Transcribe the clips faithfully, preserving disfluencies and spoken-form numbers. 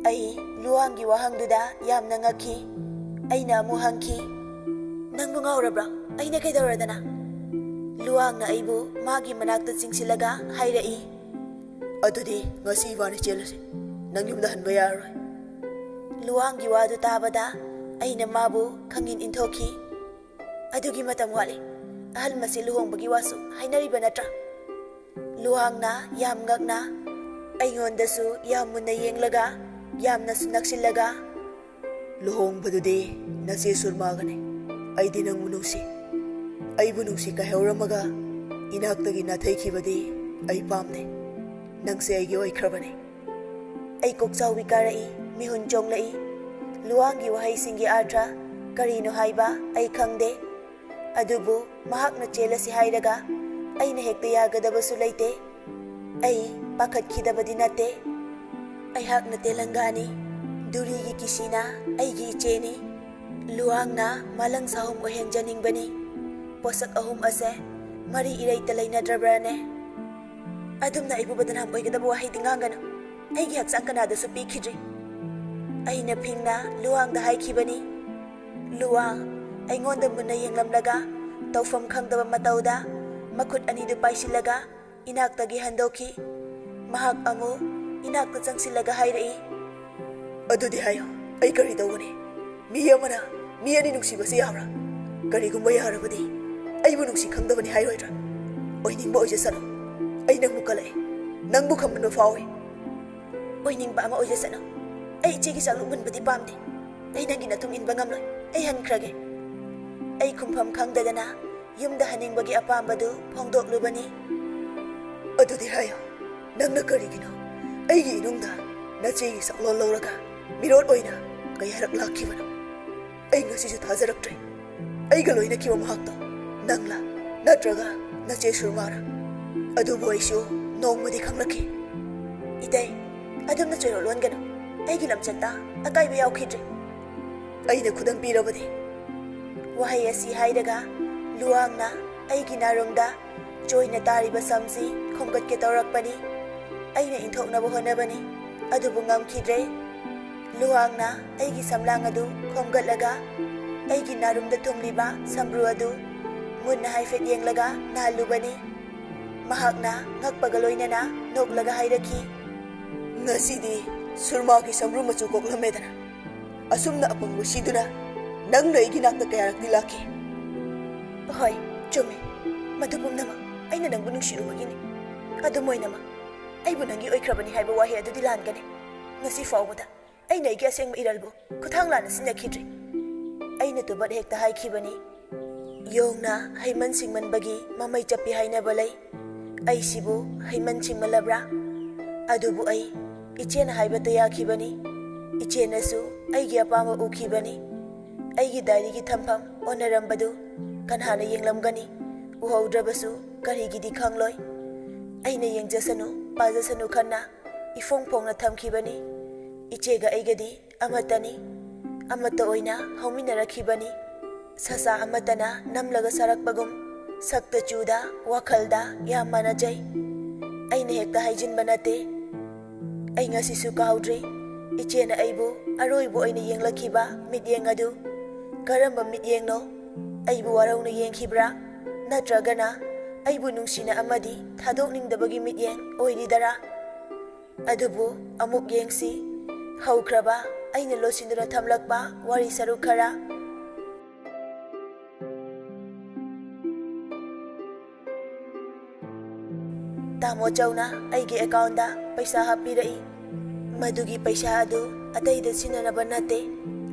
ꯑꯩ ꯂꯨꯋꯥꯡꯒꯤ ꯋꯥꯍꯪꯗꯨꯗ ꯌꯥꯝꯅ ꯉꯛꯈꯤ꯫ ꯑꯩꯅ ꯑꯃꯨꯛ ꯍꯪꯈꯤ, "ꯅꯪꯕꯨ ꯉꯥꯎꯔꯕ꯭ꯔꯥ? ꯑꯩꯅ ꯀꯩꯗꯧꯔꯗꯅ?" ꯂꯨꯋꯥꯡꯅ ꯑꯩꯕꯨ ꯃꯥꯒꯤ ꯃꯅꯥꯛꯇ ꯆꯤꯡꯁꯤꯜꯂꯒ ꯍꯥꯏꯔꯛꯏ, "ꯑꯗꯨꯗꯤ ꯉꯁꯤ ꯏꯕꯥꯅꯤ ꯆꯦꯜꯂꯁꯤ꯫ ꯅꯪ ꯌꯨꯝꯗ ꯍꯟꯕ ꯌꯥꯔꯔꯣꯏ꯫" ꯂꯨꯋꯥꯡꯒꯤ ꯋꯥꯗꯨ ꯇꯥꯕꯗ ꯑꯩꯅ ꯃꯥꯕꯨ ꯈꯪꯏꯟ ꯏꯟꯊꯣꯛꯈꯤ꯫ "ꯑꯗꯨꯒꯤ ꯃꯇꯝ ꯋꯥꯠꯂꯤ꯫ ꯑꯍꯜ ꯃꯁꯦꯜ ꯂꯨꯍꯣꯡꯕꯒꯤ ꯋꯥꯁꯨ ꯍꯥꯏꯅꯔꯤꯕ ꯅꯠꯇ꯭ꯔꯥ?" ꯂꯨꯋꯥꯡꯅ ꯌꯥꯝ ꯉꯛꯅ ꯑꯩꯉꯣꯟꯗꯁꯨ ꯌꯥꯝ ꯃꯨꯟꯅ ꯌꯦꯡꯂꯒ ꯌꯥꯝꯅꯁꯨ ꯅꯛꯁꯤꯜꯂꯒ, "ꯂꯨꯍꯣꯡꯕꯗꯨꯗꯤ ꯅꯆꯦ ꯁꯨꯔꯃꯥꯒꯅꯤ꯫ ꯑꯩꯗꯤ ꯅꯪꯕꯨ ꯅꯨꯡꯁꯤ꯫ ꯑꯩꯕꯨ ꯅꯨꯡꯁꯤ ꯀꯥꯏꯍꯧꯔꯝꯃꯒ ꯏꯅꯥꯛꯇꯒꯤ ꯅꯥꯊꯩꯈꯤꯕꯗꯤ ꯑꯩ ꯄꯥꯝꯗꯦ꯫ ꯅꯪꯁꯦ ꯑꯩꯒꯤ ꯑꯣꯏꯈ꯭ꯔꯕꯅꯤ꯫" ꯑꯩ ꯀꯣꯛꯆꯥꯎꯕꯤ ꯀꯥꯔꯛꯏ, ꯃꯤꯍꯨꯟ ꯆꯣꯡꯂꯛꯏ꯫ ꯂꯨꯋꯥꯡꯒꯤ ꯋꯥꯍꯩꯁꯤꯡꯒꯤ ꯑꯥꯔꯊ ꯀꯔꯤꯅꯣ ꯍꯥꯏꯕ ꯑꯩ ꯈꯪꯗꯦ꯫ ꯑꯗꯨꯕꯨ ꯃꯍꯥꯛꯅ ꯆꯦꯜꯂꯁꯤ ꯍꯥꯏꯔꯒ ꯑꯩꯅ ꯍꯦꯛꯇ ꯌꯥꯒꯗꯕꯁꯨ ꯂꯩꯇꯦ꯫ ꯑꯩ ꯄꯥꯈꯠꯈꯤꯗꯕꯗꯤ ꯅꯠꯇꯦ꯫ ꯑꯩꯍꯥꯛꯅ ꯇꯦꯂꯪꯒꯥꯅꯤ, ꯗꯨꯔꯤꯒꯤ ꯀꯤꯁꯤꯅ ꯑꯩꯒꯤ ꯏꯆꯦꯅꯤ꯫ ꯂꯨꯋꯥꯡꯅ ꯃꯥꯂꯪ ꯁꯥꯍꯨꯝ ꯑꯣꯏꯍꯟꯖꯅꯤꯡꯕꯅꯤ꯫ ꯄꯣꯠꯁꯛ ꯑꯍꯨꯝ ꯑꯁꯦ ꯃꯔꯤ ꯏꯔꯩꯇ ꯂꯩꯅꯗ꯭ꯔꯕ꯭ꯔꯥꯅꯦ? ꯑꯗꯨꯝꯅ ꯑꯩꯕꯨ ꯕꯗꯅꯥꯝ ꯑꯣꯏꯒꯗꯕ ꯋꯥꯍꯩꯗꯤ ꯉꯥꯡꯒꯅꯨ꯫ ꯑꯩꯒꯤ ꯍꯛꯆꯥꯡ ꯀꯅꯥꯗꯁꯨ ꯄꯤꯈꯤꯗ꯭ꯔꯤ꯫ ꯑꯩꯅ ꯐꯤꯡꯅ ꯂꯨꯋꯥꯡꯗ ꯍꯥꯏꯈꯤꯕꯅꯤ꯫ ꯂꯨꯋꯥꯡ, ꯑꯩꯉꯣꯟꯗ ꯃꯨꯟꯅ ꯌꯦꯡꯂꯝꯂꯒ ꯇꯧꯐꯝ ꯈꯪꯗꯕ ꯃꯇꯧꯗ ꯃꯈꯨꯠ ꯑꯅꯤꯗꯨ ꯄꯥꯏꯁꯤꯜꯂꯒ ꯏꯅꯥꯛꯇꯒꯤ ꯍꯟꯗꯣꯛꯈꯤ꯫ ꯃꯍꯥꯛ ꯑꯃꯨꯛ ꯏꯅꯥꯛꯇ ꯆꯪꯁꯤꯜꯂꯒ ꯍꯥꯏꯔꯛꯏ, "ꯑꯗꯨꯗꯤ ꯍꯥꯏꯌꯣ, ꯑꯩ ꯀꯔꯤ ꯇꯧꯒꯅꯤ? ꯃꯤ ꯑꯃꯅ ꯃꯤ ꯑꯅꯤ ꯅꯨꯡꯁꯤꯕꯁꯤ ꯌꯥꯕ꯭ꯔꯥ? ꯀꯔꯤꯒꯨꯝꯕ ꯌꯥꯔꯕꯗꯤ ꯑꯩꯕꯨ ꯅꯨꯡꯁꯤ ꯈꯪꯗꯕꯅꯤ ꯍꯥꯏꯔꯣꯏꯗ꯭ꯔꯥ? ꯑꯣꯏꯅꯤꯡꯕ ꯑꯣꯏꯖꯁꯅꯨ꯫ ꯑꯩ ꯅꯪꯕꯨ ꯀꯜꯂꯛꯏ, ꯅꯪꯕꯨ ꯈꯪꯃꯟꯕ ꯐꯥꯎꯏ꯫" "ꯑꯣꯏꯅꯤꯡꯕ ꯑꯃ ꯑꯣꯏꯖꯁꯅꯨ꯫ ꯑꯩ ꯏꯆꯦꯒꯤ ꯆꯥꯛꯂꯨꯛ ꯃꯨꯟꯕꯗꯤ ꯄꯥꯝꯗꯦ꯫ ꯑꯩ ꯅꯪꯒꯤ ꯅꯇꯨꯡ ꯏꯟꯕ ꯉꯝꯂꯣꯏ꯫ ꯑꯩ ꯍꯟꯈ꯭ꯔꯒꯦ꯫" ꯑꯩ ꯈꯨꯝꯐꯝ ꯈꯪꯗꯗꯅ ꯌꯨꯝꯗ ꯍꯟꯅꯤꯡꯕꯒꯤ ꯑꯄꯥꯝꯕꯗꯨ ꯐꯣꯡꯗꯣꯛꯂꯨꯕꯅꯤ꯫ "ꯑꯗꯨꯗꯤ ꯍꯥꯏꯌꯣ, ꯅꯪꯅ ꯀꯔꯤꯒꯤꯅꯣ ꯑꯩꯒꯤ ꯏꯃꯨꯡꯗ ꯅꯆꯦꯒꯤ ꯁꯛꯂꯣꯟ ꯂꯧꯔꯒ ꯃꯤꯔꯣꯠ ꯑꯣꯏꯅ ꯀꯌꯥꯔꯛ ꯂꯥꯛꯈꯤꯕꯅꯣ? ꯑꯩ ꯉꯁꯤꯁꯨ ꯊꯥꯖꯔꯛꯇ꯭ꯔꯦ꯫ ꯑꯩꯒ ꯂꯣꯏꯅꯈꯤꯕ ꯃꯍꯥꯛꯇꯣ ꯅꯪꯂꯥ, ꯅꯠꯇ꯭ꯔꯒ ꯅꯆꯦ ꯁꯨꯔꯃꯥꯔꯥ? ꯑꯗꯨꯕꯨ ꯑꯩꯁꯨ ꯅꯣꯡꯃꯗꯤ ꯈꯪꯂꯛꯈꯤ꯫" "ꯏꯇꯩ, ꯑꯗꯨꯝꯅ ꯆꯣꯏꯔꯣꯜ ꯂꯣꯟꯒꯅꯨ꯫ ꯑꯩꯒꯤ ꯂꯝꯆꯠꯇ ꯑꯀꯥꯏꯕ ꯌꯥꯎꯈꯤꯗ꯭ꯔꯤ꯫" "ꯑꯩꯅ ꯈꯨꯗꯝ ꯄꯤꯔꯕꯗꯤ꯫" ꯋꯥꯍꯩ ꯑꯁꯤ ꯍꯥꯏꯔꯒ ꯂꯨꯋꯥꯡꯅ ꯑꯩꯒꯤ ꯅꯥꯔꯨꯝꯗ ꯆꯣꯏꯅ ꯇꯥꯔꯤꯕ ꯁꯝꯁꯤ ꯈꯣꯝꯒꯠꯀꯦ ꯇꯧꯔꯛꯄꯅꯤ꯫ ꯑꯩꯅ ꯏꯟꯊꯣꯛꯅꯕ ꯍꯣꯠꯅꯕꯅꯤ, ꯑꯗꯨꯕꯨ ꯉꯝꯈꯤꯗ꯭ꯔꯦ꯫ ꯂꯨꯋꯥꯡꯅ ꯑꯩꯒꯤ ꯁꯝꯂꯥꯡ ꯑꯗꯨ ꯈꯣꯝꯒꯠꯂꯒ ꯑꯩꯒꯤ ꯅꯥꯔꯨꯝꯗ ꯊꯨꯝꯂꯤꯕ ꯁꯝꯕ꯭ꯔꯨ ꯑꯗꯨ ꯃꯨꯟꯅ ꯍꯥꯏꯐꯦꯠ ꯌꯦꯡꯂꯒ ꯅꯥꯜꯂꯨꯕꯅꯤ꯫ ꯃꯍꯥꯛꯅ ꯉꯛꯄꯒ ꯂꯣꯏꯅꯅ ꯅꯣꯛꯂꯒ ꯍꯥꯏꯔꯛꯈꯤ, "ꯉꯁꯤꯗꯤ ꯁꯨꯔꯃꯥꯒꯤ ꯁꯝꯕ꯭ꯔꯨ ꯃꯆꯨ ꯀꯣꯛꯂꯝꯃꯦꯗꯅ꯫ ꯑꯁꯨꯝꯅ ꯑꯄꯪꯕ ꯁꯤꯗꯨꯅ ꯅꯪꯅ ꯑꯩꯒꯤ ꯅꯥꯛꯇ ꯀꯌꯥꯔꯛꯇꯤ ꯂꯥꯛꯈꯤ?" "ꯍꯣꯏ, ꯆꯨꯝꯃꯤ꯫ ꯃꯗꯨ ꯄꯨꯝꯅꯃꯛ ꯑꯩꯅ ꯅꯪꯕꯨ ꯅꯨꯡꯁꯤꯔꯨꯕꯒꯤꯅꯤ꯫ ꯑꯗꯨꯝ ꯑꯣꯏꯅꯃꯛ, ꯑꯩꯕꯨ ꯅꯪꯒꯤ ꯑꯣꯏꯈ꯭ꯔꯕꯅꯤ ꯍꯥꯏꯕ ꯋꯥꯍꯩ ꯑꯗꯨꯗꯤ ꯂꯥꯟꯒꯅꯤ꯫ ꯉꯁꯤ ꯐꯥꯎꯕꯗ ꯑꯩꯅ ꯑꯩꯒꯤ ꯑꯁꯦꯡꯕ ꯏꯔꯜꯕꯨ ꯈꯨꯠꯊꯥꯡ ꯂꯥꯟꯅ ꯁꯤꯟꯅꯈꯤꯗ꯭ꯔꯤ꯫" ꯑꯩꯅ ꯇꯨꯕꯠ ꯍꯦꯛꯇ ꯍꯥꯏꯈꯤꯕꯅꯤ꯫ "ꯌꯣꯡꯅ ꯍꯩꯃꯟ ꯁꯤꯡꯃꯟꯕꯒꯤ ꯃꯃꯩ ꯆꯞꯄꯤ ꯍꯥꯏꯅꯕ ꯂꯩ꯫ ꯑꯩꯁꯤꯕꯨ ꯍꯩꯃꯟ ꯁꯤꯡꯃꯜꯂꯕ꯭ꯔꯥ? ꯑꯗꯨꯕꯨ ꯑꯩ ꯏꯆꯦꯅ ꯍꯥꯏꯕꯇ ꯌꯥꯈꯤꯕꯅꯤ꯫ ꯏꯆꯦꯅꯁꯨ ꯑꯩꯒꯤ ꯑꯄꯥꯝꯕ ꯎꯈꯤꯕꯅꯤ꯫ ꯑꯩꯒꯤ ꯗꯥꯏꯔꯤꯒꯤ ꯊꯝꯐꯝ ꯑꯣꯟꯅꯔꯝꯕꯗꯨ ꯀꯅꯥꯅ ꯌꯦꯡꯂꯝꯒꯅꯤ? ꯎꯍꯧꯗ꯭ꯔꯕꯁꯨ ꯀꯔꯤꯒꯤꯗꯤ ꯈꯪꯂꯣꯏ꯫ ꯑꯩꯅ ꯌꯦꯡꯖꯁꯅꯨ, ꯄꯥꯖꯁꯅꯨ ꯈꯟꯅ ꯏꯐꯣꯡ ꯐꯣꯡꯅ ꯊꯝꯈꯤꯕꯅꯤ꯫ ꯏꯆꯦꯒ ꯑꯩꯒꯗꯤ ꯑꯃꯠꯇꯅꯤ꯫ ꯑꯃꯠꯇ ꯑꯣꯏꯅ ꯍꯧꯃꯤꯟꯅꯔꯛꯈꯤꯕꯅꯤ꯫ ꯁꯥꯁꯥ ꯑꯃꯠꯇꯅ ꯅꯝꯂꯒ ꯁꯥꯔꯛꯄꯒꯨꯝ, ꯁꯛꯇ ꯆꯨꯗ, ꯋꯥꯈꯜꯗ ꯌꯥꯝ ꯃꯥꯟꯅꯖꯩ꯫ ꯑꯩꯅ ꯍꯦꯛꯇ ꯍꯥꯏꯖꯤꯟꯕ ꯅꯠꯇꯦ꯫ ꯑꯩ ꯉꯁꯤꯁꯨ ꯀꯥꯎꯗ꯭ꯔꯤ, ꯏꯆꯦꯅ ꯑꯩꯕꯨ ꯑꯔꯣꯏꯕ ꯑꯣꯏꯅ ꯌꯦꯡꯂꯛꯈꯤꯕ ꯃꯤꯠꯌꯦꯡ ꯑꯗꯨ꯫ ꯀꯔꯝꯕ ꯃꯤꯠꯌꯦꯡꯅꯣ? ꯑꯩꯕꯨ ꯋꯥꯔꯧꯅ ꯌꯦꯡꯈꯤꯕ꯭ꯔꯥ? ꯅꯠꯇ꯭ꯔꯒꯅ ꯑꯩꯕꯨ ꯅꯨꯡꯁꯤꯅ ꯑꯃꯗꯤ ꯊꯥꯗꯣꯛꯅꯤꯡꯗꯕꯒꯤ ꯃꯤꯠꯌꯦꯡ ꯑꯣꯏꯔꯤꯗꯔꯥ? ꯑꯗꯨꯕꯨ ꯑꯃꯨꯛ ꯌꯦꯡꯁꯤ꯫ ꯍꯧꯈ꯭ꯔꯕ ꯑꯩꯅ ꯂꯣꯠꯁꯤꯟꯗꯨꯅ ꯊꯝꯂꯛꯄ ꯋꯥꯔꯤ ꯁꯔꯨꯛ ꯈꯔ꯫ ꯇꯥꯃꯣ ꯆꯧꯅ ꯑꯩꯒꯤ ꯑꯦꯀꯥꯎꯟꯗ ꯄꯩꯁꯥ ꯍꯥꯞꯄꯤꯔꯛꯏ꯫ ꯃꯗꯨꯒꯤ ꯄꯩꯁꯥ ꯑꯗꯨ ꯑꯇꯩꯗ ꯁꯤꯖꯤꯟꯅꯅꯕ ꯅꯠꯇꯦ,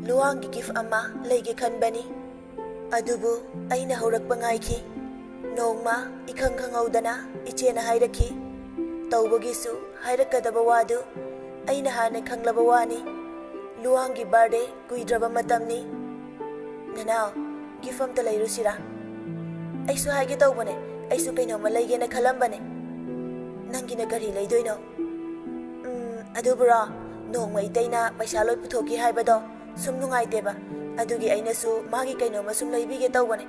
ꯂꯨꯋꯥꯡꯒꯤ ꯒꯤꯐ ꯑꯃ ꯂꯩꯒꯦ ꯈꯟꯕꯅꯤ꯫ ꯑꯗꯨꯕꯨ ꯑꯩꯅ ꯍꯧꯔꯛꯄ ꯉꯥꯏꯈꯤ꯫ ꯅꯣꯡꯃ ꯏꯈꯪ ꯈꯪꯍꯧꯗꯅ ꯏꯆꯦꯅ ꯍꯥꯏꯔꯛꯈꯤ꯫ ꯇꯧꯕꯒꯤꯁꯨ ꯍꯥꯏꯔꯛꯀꯗꯕ ꯋꯥꯗꯨ ꯑꯩꯅ ꯍꯥꯟꯅ ꯈꯪꯂꯕ ꯋꯥꯅꯤ꯫ ꯂꯨꯋꯥꯡꯒꯤ ꯕꯥꯔꯗꯦ ꯀꯨꯏꯗ꯭ꯔꯕ ꯃꯇꯝꯅꯤ꯫ "ꯅꯅꯥꯎ, ꯒꯤꯐ ꯑꯝꯇ ꯂꯩꯔꯨꯁꯤꯔꯥ?" "ꯑꯩꯁꯨ ꯍꯥꯏꯒꯦ ꯇꯧꯕꯅꯦ, ꯑꯩꯁꯨ ꯀꯩꯅꯣꯝꯃ ꯂꯩꯒꯦꯅ ꯈꯜꯂꯝꯕꯅꯦ꯫" "ꯅꯪꯒꯤꯅ ꯀꯔꯤ ꯂꯩꯗꯣꯏꯅꯣ?" "ꯎꯝ, ꯑꯗꯨꯕꯨꯔꯣ, ꯅꯣꯡꯃ ꯏꯇꯩꯅ ꯄꯩꯁꯥ ꯂꯣꯏ ꯄꯨꯊꯣꯛꯈꯤ ꯍꯥꯏꯕꯗꯣ ꯁꯨꯝ ꯅꯨꯡꯉꯥꯏꯇꯦꯕ, ꯑꯗꯨꯒꯤ ꯑꯩꯅꯁꯨ ꯃꯥꯒꯤ ꯀꯩꯅꯣꯝꯃ ꯁꯨꯝ ꯂꯩꯕꯤꯒꯦ ꯇꯧꯕꯅꯦ꯫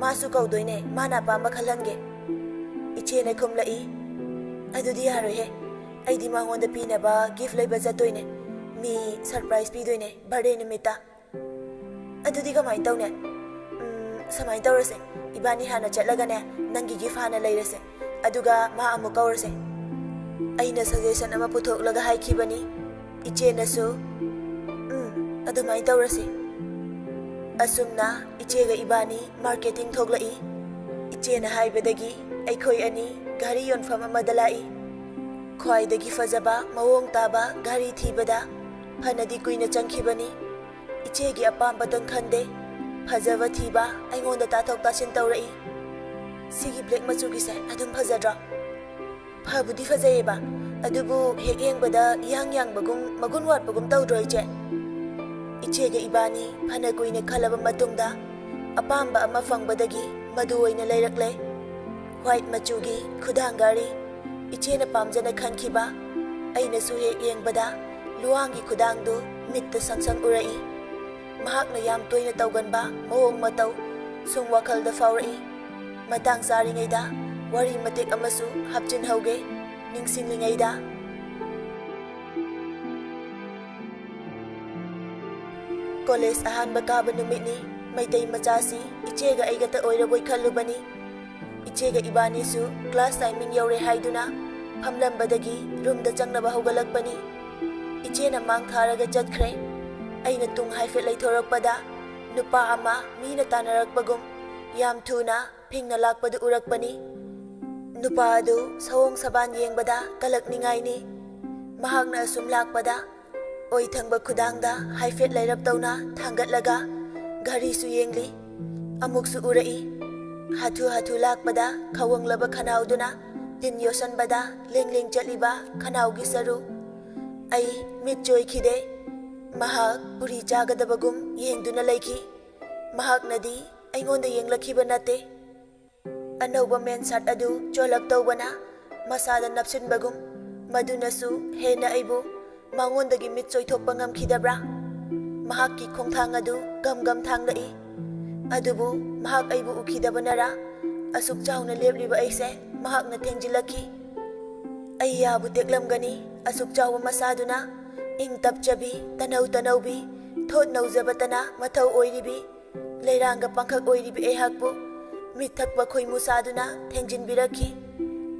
ꯃꯥꯁꯨ ꯀꯧꯗꯣꯏꯅꯦ, ꯃꯥꯅ ꯑꯄꯥꯝꯕ ꯈꯜꯍꯟꯒꯦ꯫" ꯏꯆꯦꯅ ꯈꯨꯝꯂꯛꯏ꯫ "ꯑꯗꯨꯗꯤ ꯌꯥꯔꯣꯏꯍꯦ, ꯑꯩꯗꯤ ꯃꯉꯣꯟꯗ ꯄꯤꯅꯕ ꯒꯤꯐ ꯂꯩꯕ ꯆꯠꯇꯣꯏꯅꯦ꯫ ꯃꯤ ꯁꯔꯄ꯭ꯔꯥꯏꯖ ꯄꯤꯗꯣꯏꯅꯦ ꯕꯥꯔꯗꯦ ꯅꯨꯃꯤꯠꯇ꯫ ꯑꯗꯨꯗꯤ ꯀꯃꯥꯏꯅ ꯇꯧꯅꯦ? ꯎꯝ, ꯁꯨꯃꯥꯏꯅ ꯇꯧꯔꯁꯦ, ꯏꯕꯥꯅꯤ ꯍꯥꯟꯅ ꯆꯠꯂꯒꯅꯦ, ꯅꯪꯒꯤ ꯒꯤꯐ ꯍꯥꯟꯅ ꯂꯩꯔꯁꯦ, ꯑꯗꯨꯒ ꯃꯥ ꯑꯃꯨꯛ ꯀꯧꯔꯁꯦ꯫ ꯑꯩꯅ ꯁꯖꯦꯁꯟ ꯑꯃ ꯄꯨꯊꯣꯛꯂꯒ ꯍꯥꯏꯈꯤꯕꯅꯤ꯫ ꯏꯆꯦꯅꯁꯨ, "ꯎꯝ, ꯑꯗꯨꯃꯥꯏꯅ ꯇꯧꯔꯁꯤ"꯫ ꯑꯁꯨꯝꯅ ꯏꯆꯦꯒ ꯏꯕꯥꯅꯤ ꯃꯥꯔꯀꯦꯇꯤꯡ ꯊꯣꯛꯂꯛꯏ꯫ ꯏꯆꯦꯅ ꯍꯥꯏꯕꯗꯒꯤ ꯑꯩꯈꯣꯏ ꯑꯅꯤ ꯘꯔꯤ ꯌꯣꯟꯐꯝ ꯑꯃꯗ ꯂꯥꯛꯏ꯫ ꯈ꯭ꯋꯥꯏꯗꯒꯤ ꯐꯖꯕ ꯃꯑꯣꯡ ꯇꯥꯕ ꯘꯔꯤ ꯊꯤꯕꯗ ꯐꯅꯗꯤ ꯀꯨꯏꯅ ꯆꯪꯈꯤꯕꯅꯤ꯫ ꯏꯆꯦꯒꯤ ꯑꯄꯥꯝꯕꯇꯪ ꯈꯟꯗꯦ, ꯐꯖꯕ ꯊꯤꯕ ꯑꯩꯉꯣꯟꯗ ꯇꯥꯊꯣꯛ ꯇꯥꯁꯤꯟ ꯇꯧꯔꯛꯏ꯫ "ꯁꯤꯒꯤ ꯕ꯭ꯂꯦꯛ ꯃꯆꯨꯒꯤꯁꯦ ꯑꯗꯨꯝ ꯐꯖꯗ꯭ꯔꯣ?" "ꯐꯕꯨꯗꯤ ꯐꯖꯩꯌꯦꯕ, ꯑꯗꯨꯕꯨ ꯍꯦꯛ ꯌꯦꯡꯕꯗ ꯏꯌꯥꯡ ꯌꯥꯡꯕꯒꯨꯝ ꯃꯒꯨꯟ ꯋꯥꯠꯄꯒꯨꯝ ꯇꯧꯗ꯭ꯔꯣ ꯏꯆꯦ?" ꯏꯆꯦꯒ ꯏꯕꯥꯅꯤ ꯐꯅ ꯀꯨꯏꯅ ꯈꯜꯂꯕ ꯃꯇꯨꯡꯗ ꯑꯄꯥꯝꯕ ꯑꯃ ꯐꯪꯕꯗꯒꯤ ꯃꯗꯨ ꯑꯣꯏꯅ ꯂꯩꯔꯛꯂꯦ꯫ ꯋꯥꯏꯠ ꯃꯆꯨꯒꯤ ꯈꯨꯗꯥꯡ ꯘꯔꯤ, ꯏꯆꯦꯅ ꯄꯥꯝꯖꯅ ꯈꯟꯈꯤꯕ꯫ ꯑꯩꯅꯁꯨ ꯍꯦꯛ ꯌꯦꯡꯕꯗ ꯂꯨꯋꯥꯡꯒꯤ ꯈꯨꯗꯥꯡꯗꯨ ꯃꯤꯠꯇ ꯁꯪ ꯁꯪ ꯎꯔꯛꯏ꯫ ꯃꯍꯥꯛꯅ ꯌꯥꯝ ꯇꯣꯏꯅ ꯇꯧꯒꯟꯕ ꯃꯑꯣꯡ ꯃꯇꯧ ꯁꯨꯝ ꯋꯥꯈꯜꯗ ꯐꯥꯎꯔꯛꯏ꯫ ꯃꯇꯥꯡ ꯆꯥꯔꯤꯉꯩꯗ ꯋꯥꯔꯤ ꯃꯇꯦꯛ ꯑꯃꯁꯨ ꯍꯥꯞꯆꯤꯟꯍꯧꯒꯦ꯫ ꯅꯤꯡꯁꯤꯡꯂꯤꯉꯩꯗ, ꯀꯣꯂꯦꯖ ꯑꯍꯥꯟꯕ ꯀꯥꯕ ꯅꯨꯃꯤꯠꯅꯤ꯫ ꯃꯩꯇꯩ ꯃꯆꯥꯁꯤ ꯏꯆꯦꯒ ꯑꯩꯒꯇ ꯑꯣꯏꯔꯕꯣꯏ ꯈꯜꯂꯨꯕꯅꯤ꯫ ꯏꯆꯦꯒ ꯏꯕꯥꯅꯤꯁꯨ ꯀ꯭ꯂꯥꯁ ꯇꯥꯏꯃꯤꯡ ꯌꯧꯔꯦ ꯍꯥꯏꯗꯨꯅ ꯐꯝꯂꯝꯕꯗꯒꯤ ꯔꯨꯝꯗ ꯆꯪꯅꯕ ꯍꯧꯒꯠꯂꯛꯄꯅꯤ꯫ ꯏꯆꯦꯅ ꯃꯥꯡ ꯊꯥꯔꯒ ꯆꯠꯈ꯭ꯔꯦ꯫ ꯑꯩꯅ ꯇꯨꯡ ꯍꯥꯏꯐꯦꯠ ꯂꯩꯊꯣꯔꯛꯄꯗ ꯅꯨꯄꯥ ꯑꯃ ꯃꯤꯅ ꯇꯥꯟꯅꯔꯛꯄꯒꯨꯝ ꯌꯥꯝ ꯊꯨꯅ ꯐꯤꯡꯅ ꯂꯥꯛꯄꯗꯨ ꯎꯔꯛꯄꯅꯤ꯫ ꯅꯨꯄꯥ ꯑꯗꯨ ꯁꯑꯣꯡ ꯁꯕꯥꯟ ꯌꯦꯡꯕꯗ ꯀꯂꯛꯅꯤꯡꯉꯥꯏꯅꯤ꯫ ꯃꯍꯥꯛꯅ ꯑꯁꯨꯝ ꯂꯥꯛꯄꯗ ꯑꯣꯏ ꯊꯪꯕ ꯈꯨꯗꯥꯡꯗ ꯍꯥꯏꯐꯦꯠ ꯂꯩꯔꯞ ꯇꯧꯅ ꯊꯥꯡꯒꯠꯂꯒ ꯘꯔꯤꯁꯨ ꯌꯦꯡꯂꯤ꯫ ꯑꯃꯨꯛꯁꯨ ꯎꯔꯛꯏ꯫ ꯍꯥꯊꯨ ꯍꯥꯊꯨ ꯂꯥꯛꯄꯗ ꯈꯋꯪꯂꯕ ꯈꯅꯥꯎꯗꯨꯅ ꯇꯤꯟ ꯌꯣꯠꯁꯟꯕꯗ ꯂꯦꯡ ꯂꯦꯡ ꯆꯠꯂꯤꯕ ꯈꯅꯥꯎꯒꯤ ꯁꯔꯨ꯫ ꯑꯩ ꯃꯤꯠ ꯆꯣꯏꯈꯤꯗꯦ꯫ ꯃꯍꯥꯛ ꯄꯨꯔꯤ ꯆꯥꯒꯗꯕꯒꯨꯝ ꯌꯦꯡꯗꯨꯅ ꯂꯩꯈꯤ꯫ ꯃꯍꯥꯛꯅꯗꯤ ꯑꯩꯉꯣꯟꯗ ꯌꯦꯡꯂꯛꯈꯤꯕ ꯅꯠꯇꯦ꯫ ꯑꯅꯧꯕ ꯃꯦꯟ ꯁꯥꯔꯠ ꯑꯗꯨ ꯆꯣꯜꯂꯞ ꯇꯧꯕꯅ ꯃꯁꯥꯗ ꯅꯞꯁꯤꯟꯕꯒꯨꯝ, ꯃꯗꯨꯅꯁꯨ ꯍꯦꯟꯅ ꯑꯩꯕꯨ ꯃꯉꯣꯟꯗꯒꯤ ꯃꯤꯠ ꯆꯣꯏꯊꯣꯛꯄ ꯉꯝꯈꯤꯗꯕ꯭ꯔꯥ? ꯃꯍꯥꯛꯀꯤ ꯈꯣꯡꯊꯥꯡ ꯑꯗꯨ ꯒꯝ ꯒꯝ ꯊꯥꯡꯂꯛꯏ꯫ ꯑꯗꯨꯕꯨ ꯃꯍꯥꯛ ꯑꯩꯕꯨ ꯎꯈꯤꯗꯕꯅꯔꯥ, ꯑꯁꯨꯛ ꯆꯥꯎꯅ ꯂꯦꯞꯂꯤꯕ ꯑꯩꯁꯦ ꯃꯍꯥꯛꯅ ꯊꯦꯡꯖꯤꯜꯂꯛꯈꯤ꯫ ꯑꯩ ꯌꯥꯕꯨ ꯇꯦꯛꯂꯝꯒꯅꯤ, ꯑꯁꯨꯛ ꯆꯥꯎꯕ ꯃꯁꯥꯗꯨꯅ ꯏꯪ ꯇꯞꯆꯕꯤ, ꯇꯅꯧ ꯇꯅꯧꯕꯤ, ꯊꯣꯠ ꯅꯧꯖꯕꯇꯅ ꯃꯊꯧ ꯑꯣꯏꯔꯤꯕꯤ, ꯂꯩꯔꯥꯡꯒ ꯄꯥꯡꯈꯛ ꯑꯣꯏꯔꯤꯕꯤ ꯑꯩꯍꯥꯛꯄꯨ ꯃꯤꯠ ꯊꯛꯄ ꯈꯣꯏꯃꯨ ꯁꯥꯗꯨꯅ ꯊꯦꯡꯖꯤꯟꯕꯤꯔꯛꯈꯤ꯫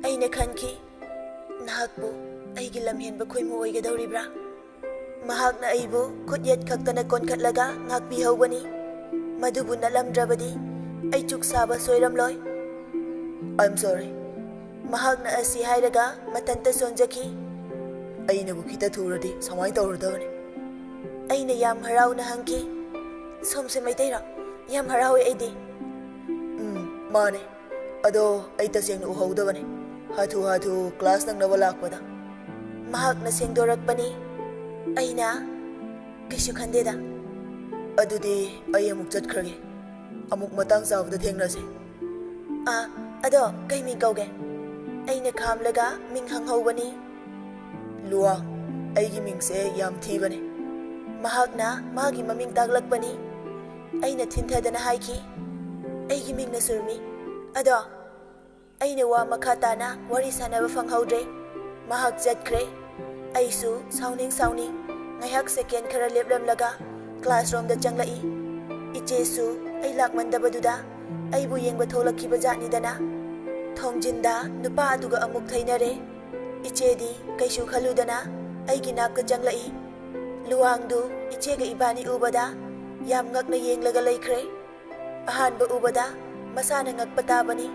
ꯑꯩꯅ ꯈꯟꯈꯤ, "ꯅꯍꯥꯛꯄꯨ ꯑꯩꯒꯤ ꯂꯝꯍꯦꯟꯕ ꯈꯣꯏꯃꯨ ꯑꯣꯏꯒꯗꯧꯔꯤꯕ꯭ꯔꯥ?" ꯃꯍꯥꯛꯅ ꯑꯩꯕꯨ ꯈꯨꯠ ꯌꯦꯠ ꯈꯛꯇꯅ ꯀꯣꯟꯈꯠꯂꯒ ꯉꯥꯛꯄꯤꯍꯧꯕꯅꯤ꯫ ꯃꯗꯨꯕꯨ ꯅꯠꯂꯝꯗ꯭ꯔꯕꯗꯤ ꯑꯩ ꯆꯨꯛ ꯁꯥꯕ ꯁꯣꯏꯔꯝꯂꯣꯏ꯫ "I'm sorry." ꯃꯍꯥꯛꯅ ꯑꯁꯤ ꯍꯥꯏꯔꯒ ꯃꯊꯟꯇ ꯁꯣꯟꯖꯈꯤ꯫ "ꯑꯩꯅꯕꯨ ꯈꯤꯇ ꯊꯨꯔꯗꯤ ꯁꯨꯃꯥꯏꯅ ꯇꯧꯔꯗꯕꯅꯤ?" ꯑꯩꯅ ꯌꯥꯝ ꯍꯔꯥꯎꯅ ꯍꯪꯈꯤ, "ꯁꯣꯝꯁꯦ ꯃꯩꯇꯩꯔꯣ? ꯌꯥꯝ ꯍꯔꯥꯎꯋꯦ ꯑꯩꯗꯤ꯫" "ꯎꯝ, ꯃꯥꯅꯦ꯫ ꯑꯗꯣ ꯑꯩ ꯇꯁꯦꯡꯅ ꯎꯍꯧꯗꯕꯅꯤ, ꯍꯥꯊꯨ ꯍꯥꯊꯨ ꯀ꯭ꯂꯥꯁ ꯅꯪꯅꯕ ꯂꯥꯛꯄꯗ꯫" ꯃꯍꯥꯛꯅ ꯁꯦꯡꯗꯣꯔꯛꯄꯅꯤ꯫ ꯑꯩꯅ, "ꯀꯩꯁꯨ ꯈꯟꯗꯦꯗ꯫" "ꯑꯗꯨꯗꯤ ꯑꯩ ꯑꯃꯨꯛ ꯆꯠꯈ꯭ꯔꯒꯦ꯫ ꯑꯃꯨꯛ ꯃꯇꯥꯡ ꯆꯥꯕꯗ ꯊꯦꯡꯅꯁꯦ꯫" "ꯑꯥ, ꯑꯗꯣ ꯀꯩ ꯃꯤꯡ ꯀꯧꯒꯦ?" ꯑꯩꯅ ꯈꯥꯝꯂꯒ ꯃꯤꯡ ꯍꯪꯍꯧꯕꯅꯤ꯫ "ꯂꯨꯋꯥꯡ, ꯑꯩꯒꯤ ꯃꯤꯡꯁꯦ ꯌꯥꯝ ꯊꯤꯕꯅꯦ꯫" ꯃꯍꯥꯛꯅ ꯃꯥꯒꯤ ꯃꯃꯤꯡ ꯇꯥꯛꯂꯛꯄꯅꯤ꯫ ꯑꯩꯅ ꯊꯤꯟꯊꯗꯅ ꯍꯥꯏꯈꯤ, "ꯑꯩꯒꯤ ꯃꯤꯡꯅ ꯁꯨꯔꯃꯤ꯫ ꯑꯗꯣ?" ꯑꯩꯅ ꯋꯥ ꯃꯈꯥ ꯇꯥꯅ ꯋꯥꯔꯤ ꯁꯥꯟꯅꯕ ꯐꯪꯍꯧꯗ꯭ꯔꯦ꯫ ꯃꯍꯥꯛ ꯆꯠꯈ꯭ꯔꯦ꯫ ꯑꯩꯁꯨ ꯁꯥꯎꯅꯤꯡ ꯁꯥꯎꯅꯤꯡ ꯉꯥꯏꯍꯥꯛ ꯁꯦꯀꯦꯟ ꯈꯔ ꯂꯦꯞꯂꯝꯂꯒ ꯀ꯭ꯂꯥꯁꯔꯨꯝꯗ ꯆꯪꯂꯛꯏ꯫ ꯏꯆꯦꯁꯨ ꯑꯩ ꯂꯥꯛꯃꯟꯗꯕꯗꯨꯗ ꯑꯩꯕꯨ ꯌꯦꯡꯕ ꯊꯣꯛꯂꯛꯈꯤꯕ ꯖꯥꯠꯅꯤꯗꯅ꯫ ꯊꯣꯡꯖꯤꯟꯗ ꯅꯨꯄꯥ ꯑꯗꯨꯒ ꯑꯃꯨꯛ ꯊꯩꯅꯔꯦ꯫ ꯏꯆꯦꯗꯤ ꯀꯩꯁꯨ ꯈꯜꯂꯨꯗꯅ ꯑꯩꯒꯤ ꯅꯥꯛꯇ ꯆꯪꯂꯛꯏ꯫ ꯂꯨꯋꯥꯡꯗꯨ ꯏꯆꯦꯒ ꯏꯕꯥꯅꯤ ꯎꯕꯗ ꯌꯥꯝ ꯉꯛꯅ ꯌꯦꯡꯂꯒ ꯂꯩꯈ꯭ꯔꯦ꯫ ꯑꯍꯥꯟꯕ ꯎꯕꯗ ꯃꯁꯥꯅ ꯉꯛꯄ ꯇꯥꯕꯅꯤ꯫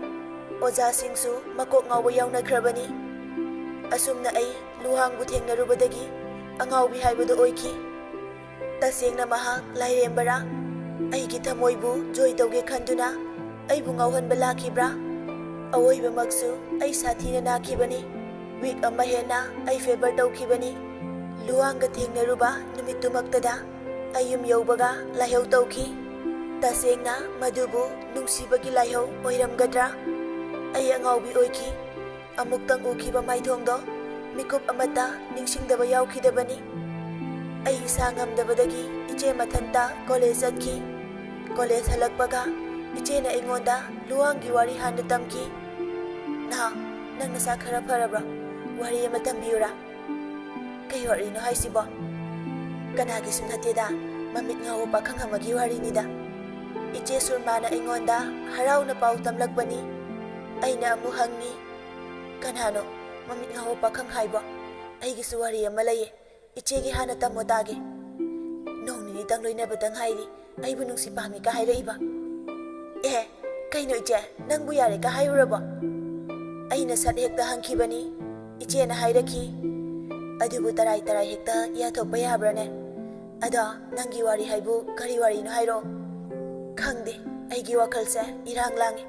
ꯑꯣꯖꯥꯁꯤꯡꯁꯨ ꯃꯀꯣꯛ ꯉꯥꯎꯕ ꯌꯥꯎꯅꯈ꯭ꯔꯕꯅꯤ꯫ ꯑꯁꯨꯝꯅ ꯑꯩ ꯂꯨꯋꯥꯡꯕꯨ ꯊꯦꯡꯅꯔꯨꯕꯗꯒꯤ ꯑꯉꯥꯎꯕꯤ ꯍꯥꯏꯕꯗꯨ ꯑꯣꯏꯈꯤ꯫ ꯇꯁꯦꯡꯅ ꯃꯍꯥꯛ ꯂꯥꯏꯔꯦꯝꯕꯔꯥ? ꯑꯩꯒꯤ ꯊꯃꯣꯏꯕꯨ ꯖꯣꯏ ꯇꯧꯒꯦ ꯈꯟꯗꯨꯅ ꯑꯩꯕꯨ ꯉꯥꯎꯍꯟꯕ ꯂꯥꯛꯈꯤꯕ꯭ꯔꯥ? ꯑꯋꯣꯏꯕꯃꯛꯁꯨ ꯑꯩ ꯁꯥꯊꯤꯅ ꯅꯥꯈꯤꯕꯅꯤ꯫ ꯋꯤꯛ ꯑꯃ ꯍꯦꯟꯅ ꯑꯩ ꯐꯦꯚꯔ ꯇꯧꯈꯤꯕꯅꯤ꯫ ꯂꯨꯋꯥꯡꯒ ꯊꯦꯡꯅꯔꯨꯕ ꯅꯨꯃꯤꯠꯇꯨꯃꯛꯇꯗ ꯑꯩ ꯌꯨꯝ ꯌꯧꯕꯒ ꯂꯥꯏꯍꯧ ꯇꯧꯈꯤ꯫ ꯇꯁꯦꯡꯅ ꯃꯗꯨꯕꯨ ꯅꯨꯡꯁꯤꯕꯒꯤ ꯂꯥꯏꯍꯧ ꯑꯣꯏꯔꯝꯒꯗ꯭ꯔꯥ? ꯑꯩ ꯑꯉꯥꯎꯕꯤ ꯑꯣꯏꯈꯤ꯫ ꯑꯃꯨꯛꯇꯪ ꯎꯈꯤꯕ ꯃꯥꯏꯊꯣꯡꯗꯣ ꯃꯤꯀꯨꯞ ꯑꯃꯠꯇ ꯅꯤꯡꯁꯤꯡꯗꯕ ꯌꯥꯎꯈꯤꯗꯕꯅꯤ꯫ ꯑꯩ ꯏꯁꯥ ꯉꯝꯗꯕꯗꯒꯤ ꯏꯆꯦ ꯃꯊꯟꯇ ꯀꯣꯂꯦꯖ ꯆꯠꯈꯤ꯫ ꯀꯣꯂꯦꯖ ꯍꯜꯂꯛꯄꯒ ꯏꯆꯦꯅ ꯑꯩꯉꯣꯟꯗ ꯂꯨꯋꯥꯡꯒꯤ ꯋꯥꯔꯤ ꯍꯥꯟꯅ ꯇꯝꯈꯤ꯫ "ꯅꯍꯥ, ꯅꯪ ꯅꯁꯥ ꯈꯔ ꯐꯔꯕ꯭ꯔꯣ? ꯋꯥꯔꯤ ꯑꯃ ꯇꯝꯕꯤꯌꯨꯔꯥ?" ꯀꯩ ꯋꯥꯔꯤꯅꯣ ꯍꯥꯏꯁꯤꯕꯣ? ꯀꯅꯥꯒꯤꯁꯨ ꯅꯠꯇꯦꯗ, ꯃꯃꯤꯠ ꯉꯥꯎꯕ ꯄꯥꯈꯪ ꯑꯃꯒꯤ ꯋꯥꯔꯤꯅꯤꯗ꯫ ꯏꯆꯦ ꯁꯨꯔꯃꯥꯅ ꯑꯩꯉꯣꯟꯗ ꯍꯔꯥꯎꯅ ꯄꯥꯎ ꯇꯝꯂꯛꯄꯅꯤ꯫ ꯑꯩꯅ ꯑꯃꯨꯛ ꯍꯪꯉꯤ, "ꯀꯅꯥꯅꯣ ꯃꯃꯤꯠ ꯉꯥꯎꯕ ꯄꯥꯈꯪ ꯍꯥꯏꯕꯣ? ꯑꯩꯒꯤꯁꯨ ꯋꯥꯔꯤ ꯑꯃ ꯂꯩꯌꯦ꯫ ꯏꯆꯦꯒꯤ ꯍꯥꯟꯅ ꯇꯝꯃꯣ ꯇꯥꯒꯦ꯫ ꯅꯣꯡ ꯅꯤꯅꯤꯇꯪ ꯂꯣꯏꯅꯕꯗ ꯉꯥꯏꯔꯤ꯫ ꯑꯩꯕꯨ ꯅꯨꯡꯁꯤ ꯄꯥꯝꯃꯤꯒ ꯍꯥꯏꯔꯛꯏꯕ꯫ ꯑꯦ, ꯀꯩꯅꯣ ꯏꯆꯦ, ꯅꯪꯕꯨ ꯌꯥꯔꯦꯒ ꯍꯥꯏꯔꯨꯔꯕꯣ?" ꯑꯩꯅ ꯁꯠ ꯍꯦꯛꯇ ꯍꯪꯈꯤꯕꯅꯤ꯫ ꯏꯆꯦꯅ ꯍꯥꯏꯔꯛꯈꯤ, "ꯑꯗꯨꯕꯨ ꯇꯔꯥꯏ ꯇꯔꯥꯏ ꯍꯦꯛꯇ ꯌꯥꯊꯣꯛꯄ ꯌꯥꯕ꯭ꯔꯥꯅꯦ? ꯑꯗꯣ ꯅꯪꯒꯤ ꯋꯥꯔꯤ ꯍꯥꯏꯕꯨ ꯀꯔꯤ ꯋꯥꯔꯤꯅꯣ ꯍꯥꯏꯔꯛꯑꯣ꯫ ꯈꯪꯗꯦ, ꯑꯩꯒꯤ ꯋꯥꯈꯜꯁꯦ ꯏꯔꯥꯡ ꯂꯥꯡꯉꯤ꯫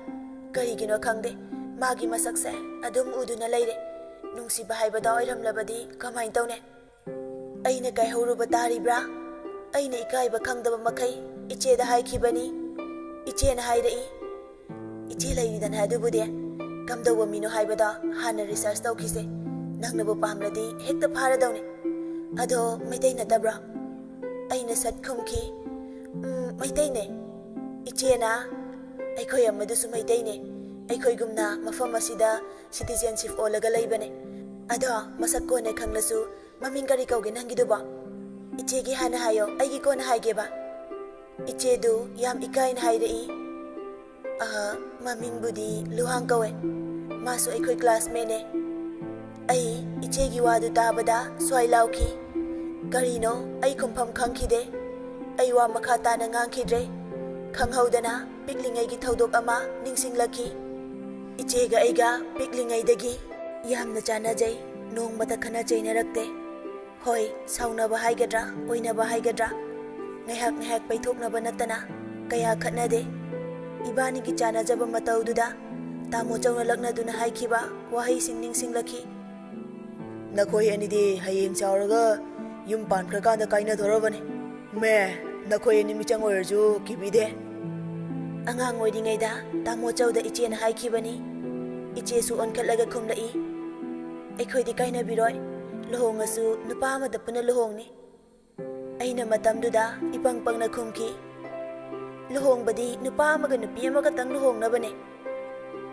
ꯀꯔꯤꯒꯤꯅꯣ ꯈꯪꯗꯦ, ꯃꯥꯒꯤ ꯃꯁꯛꯁꯦ ꯑꯗꯨꯝ ꯎꯗꯨꯅ ꯂꯩꯔꯦ꯫ ꯅꯨꯡꯁꯤꯕ ꯍꯥꯏꯕꯗꯣ ꯑꯣꯏꯔꯝꯂꯕꯗꯤ ꯀꯃꯥꯏꯅ ꯇꯧꯅꯤ?" ꯑꯩꯅ ꯀꯥꯏꯍꯧꯔꯨꯕ ꯇꯥꯔꯤꯕ꯭ꯔꯥ? ꯑꯩꯅ ꯏꯀꯥꯏꯕ ꯈꯪꯗꯕ ꯃꯈꯩ ꯏꯆꯦꯗ ꯍꯥꯏꯈꯤꯕꯅꯤ꯫ ꯏꯆꯦꯅ ꯍꯥꯏꯔꯛꯏ, "ꯏꯆꯦ ꯂꯩꯔꯤꯗꯅ ꯑꯗꯨꯕꯨꯗꯤ꯫ ꯀꯝꯗꯧꯕ ꯃꯤꯅꯣ ꯍꯥꯏꯕꯗꯣ ꯍꯥꯟꯅ research ꯇꯧꯈꯤꯁꯦ꯫ ꯅꯪꯅꯕꯨ ꯄꯥꯝꯂꯗꯤ ꯍꯦꯛꯇ ꯐꯥꯔꯗꯧꯅꯤ꯫ ꯑꯗꯣ ꯃꯩꯇꯩ ꯅꯠꯇꯕ꯭ꯔꯣ?" ꯑꯩꯅ ꯁꯠ ꯈꯨꯝꯈꯤ, "ꯎꯝ, ꯃꯩꯇꯩꯅꯦ꯫ ꯏꯆꯦꯅ, ꯑꯩꯈꯣꯏ ꯑꯃꯗꯨꯁꯨ ꯃꯩꯇꯩꯅꯦ꯫ ꯑꯩꯈꯣꯏꯒꯨꯝꯅ ꯃꯐꯝ ꯑꯁꯤꯗ citizenship ꯑꯣꯜꯂꯒ ꯂꯩꯕꯅꯦ꯫ ꯑꯗꯣ ꯃꯁꯛ ꯀꯣꯟꯅ ꯈꯪꯂꯁꯨ, ꯃꯃꯤꯡ ꯀꯔꯤ ꯀꯧꯒꯦ ꯅꯪꯒꯤꯗꯨꯕꯣ? ꯏꯆꯦꯒꯤ ꯍꯥꯟꯅ ꯍꯥꯏꯌꯣ, ꯑꯩꯒꯤ ꯀꯣꯟꯅ ꯍꯥꯏꯒꯦꯕ꯫" ꯏꯆꯦꯗꯨ ꯌꯥꯝ ꯏꯀꯥꯏꯅ ꯍꯥꯏꯔꯛꯏ, "ꯑ, ꯃꯃꯤꯡꯕꯨꯗꯤ ꯂꯨꯍꯥꯡ ꯀꯧꯋꯦ꯫ ꯃꯥꯁꯨ ꯑꯩꯈꯣꯏ classmateꯅꯦ꯫" ꯑꯩ ꯏꯆꯦꯒꯤ ꯋꯥꯗꯨ ꯇꯥꯕꯗ ꯁ꯭ꯋꯥꯏ ꯂꯥꯎꯈꯤ꯫ ꯀꯔꯤꯅꯣ? ꯑꯩ ꯈꯨꯝꯐꯝ ꯈꯪꯈꯤꯗꯦ꯫ ꯑꯩ ꯋꯥ ꯃꯈꯥ ꯇꯥꯅ ꯉꯥꯡꯈꯤꯗ꯭ꯔꯦ꯫ ꯈꯪꯍꯧꯗꯅ ꯄꯤꯛꯂꯤꯉꯩꯒꯤ ꯊꯧꯗꯣꯛ ꯑꯃ ꯅꯤꯡꯁꯤꯡꯂꯛꯈꯤ꯫ ꯏꯆꯦꯒ ꯑꯩꯒ ꯄꯤꯛꯂꯤꯉꯩꯗꯒꯤ ꯌꯥꯝꯅ ꯆꯥꯟꯅꯖꯩ꯫ ꯅꯣꯡꯃꯇ ꯈꯠꯅ ꯆꯩꯅꯔꯛꯇꯦ꯫ ꯍꯣꯏ, ꯁꯥꯎꯅꯕ ꯍꯥꯏꯒꯗ꯭ꯔꯥ, ꯑꯣꯏꯅꯕ ꯍꯥꯏꯒꯗ꯭ꯔꯥ, ꯉꯥꯏꯍꯥꯛ ꯉꯥꯏꯍꯥꯛ ꯄꯩꯊꯣꯛꯅꯕ ꯅꯠꯇꯅ ꯀꯌꯥ ꯈꯠꯅꯗꯦ꯫ ꯏꯕꯥꯅꯤꯒꯤ ꯆꯥꯟꯅꯖꯕ ꯃꯇꯧꯗꯨꯗ ꯇꯥꯃꯣ ꯆꯧꯅ ꯂꯛꯅꯗꯨꯅ ꯍꯥꯏꯈꯤꯕ ꯋꯥꯍꯩꯁꯤꯡ ꯅꯤꯡꯁꯤꯡꯂꯛꯈꯤ꯫ "ꯅꯈꯣꯏ ꯑꯅꯤꯗꯤ ꯍꯌꯦꯡ ꯆꯥꯎꯔꯒ ꯌꯨꯝ ꯄꯥꯟꯈ꯭ꯔꯀꯥꯟꯗ ꯀꯥꯏꯅꯗꯣꯔꯕꯅꯤ꯫ ꯃꯦ, ꯅꯈꯣꯏ ꯑꯅꯤ ꯃꯤꯆꯪ ꯑꯣꯏꯔꯁꯨ ꯀꯤꯕꯤꯗꯦ꯫" ꯑꯉꯥꯡ ꯑꯣꯏꯔꯤꯉꯩꯗ ꯇꯥꯃꯣ ꯆꯧꯗ ꯏꯆꯦꯅ ꯍꯥꯏꯈꯤꯕꯅꯤ꯫ ꯏꯆꯦꯁꯨ ꯑꯣꯟꯈꯠꯂꯒ ꯈꯨꯝꯂꯛꯏ, "ꯑꯩꯈꯣꯏꯗꯤ ꯀꯥꯏꯅꯕꯤꯔꯣꯏ꯫ ꯂꯨꯍꯣꯡꯉꯁꯨ ꯅꯨꯄꯥ ꯑꯃꯗ ꯄꯨꯟꯅ ꯂꯨꯍꯣꯡꯅꯤ꯫" ꯑꯩꯅ ꯃꯇꯝꯗꯨꯗ ꯏꯄꯪ ꯄꯪꯅ ꯈꯨꯝꯈꯤ, "ꯂꯨꯍꯣꯡꯕꯗꯤ ꯅꯨꯄꯥ ꯑꯃꯒ ꯅꯨꯄꯤ ꯑꯃꯈꯛꯇꯪ ꯂꯨꯍꯣꯡꯅꯕꯅꯦ꯫"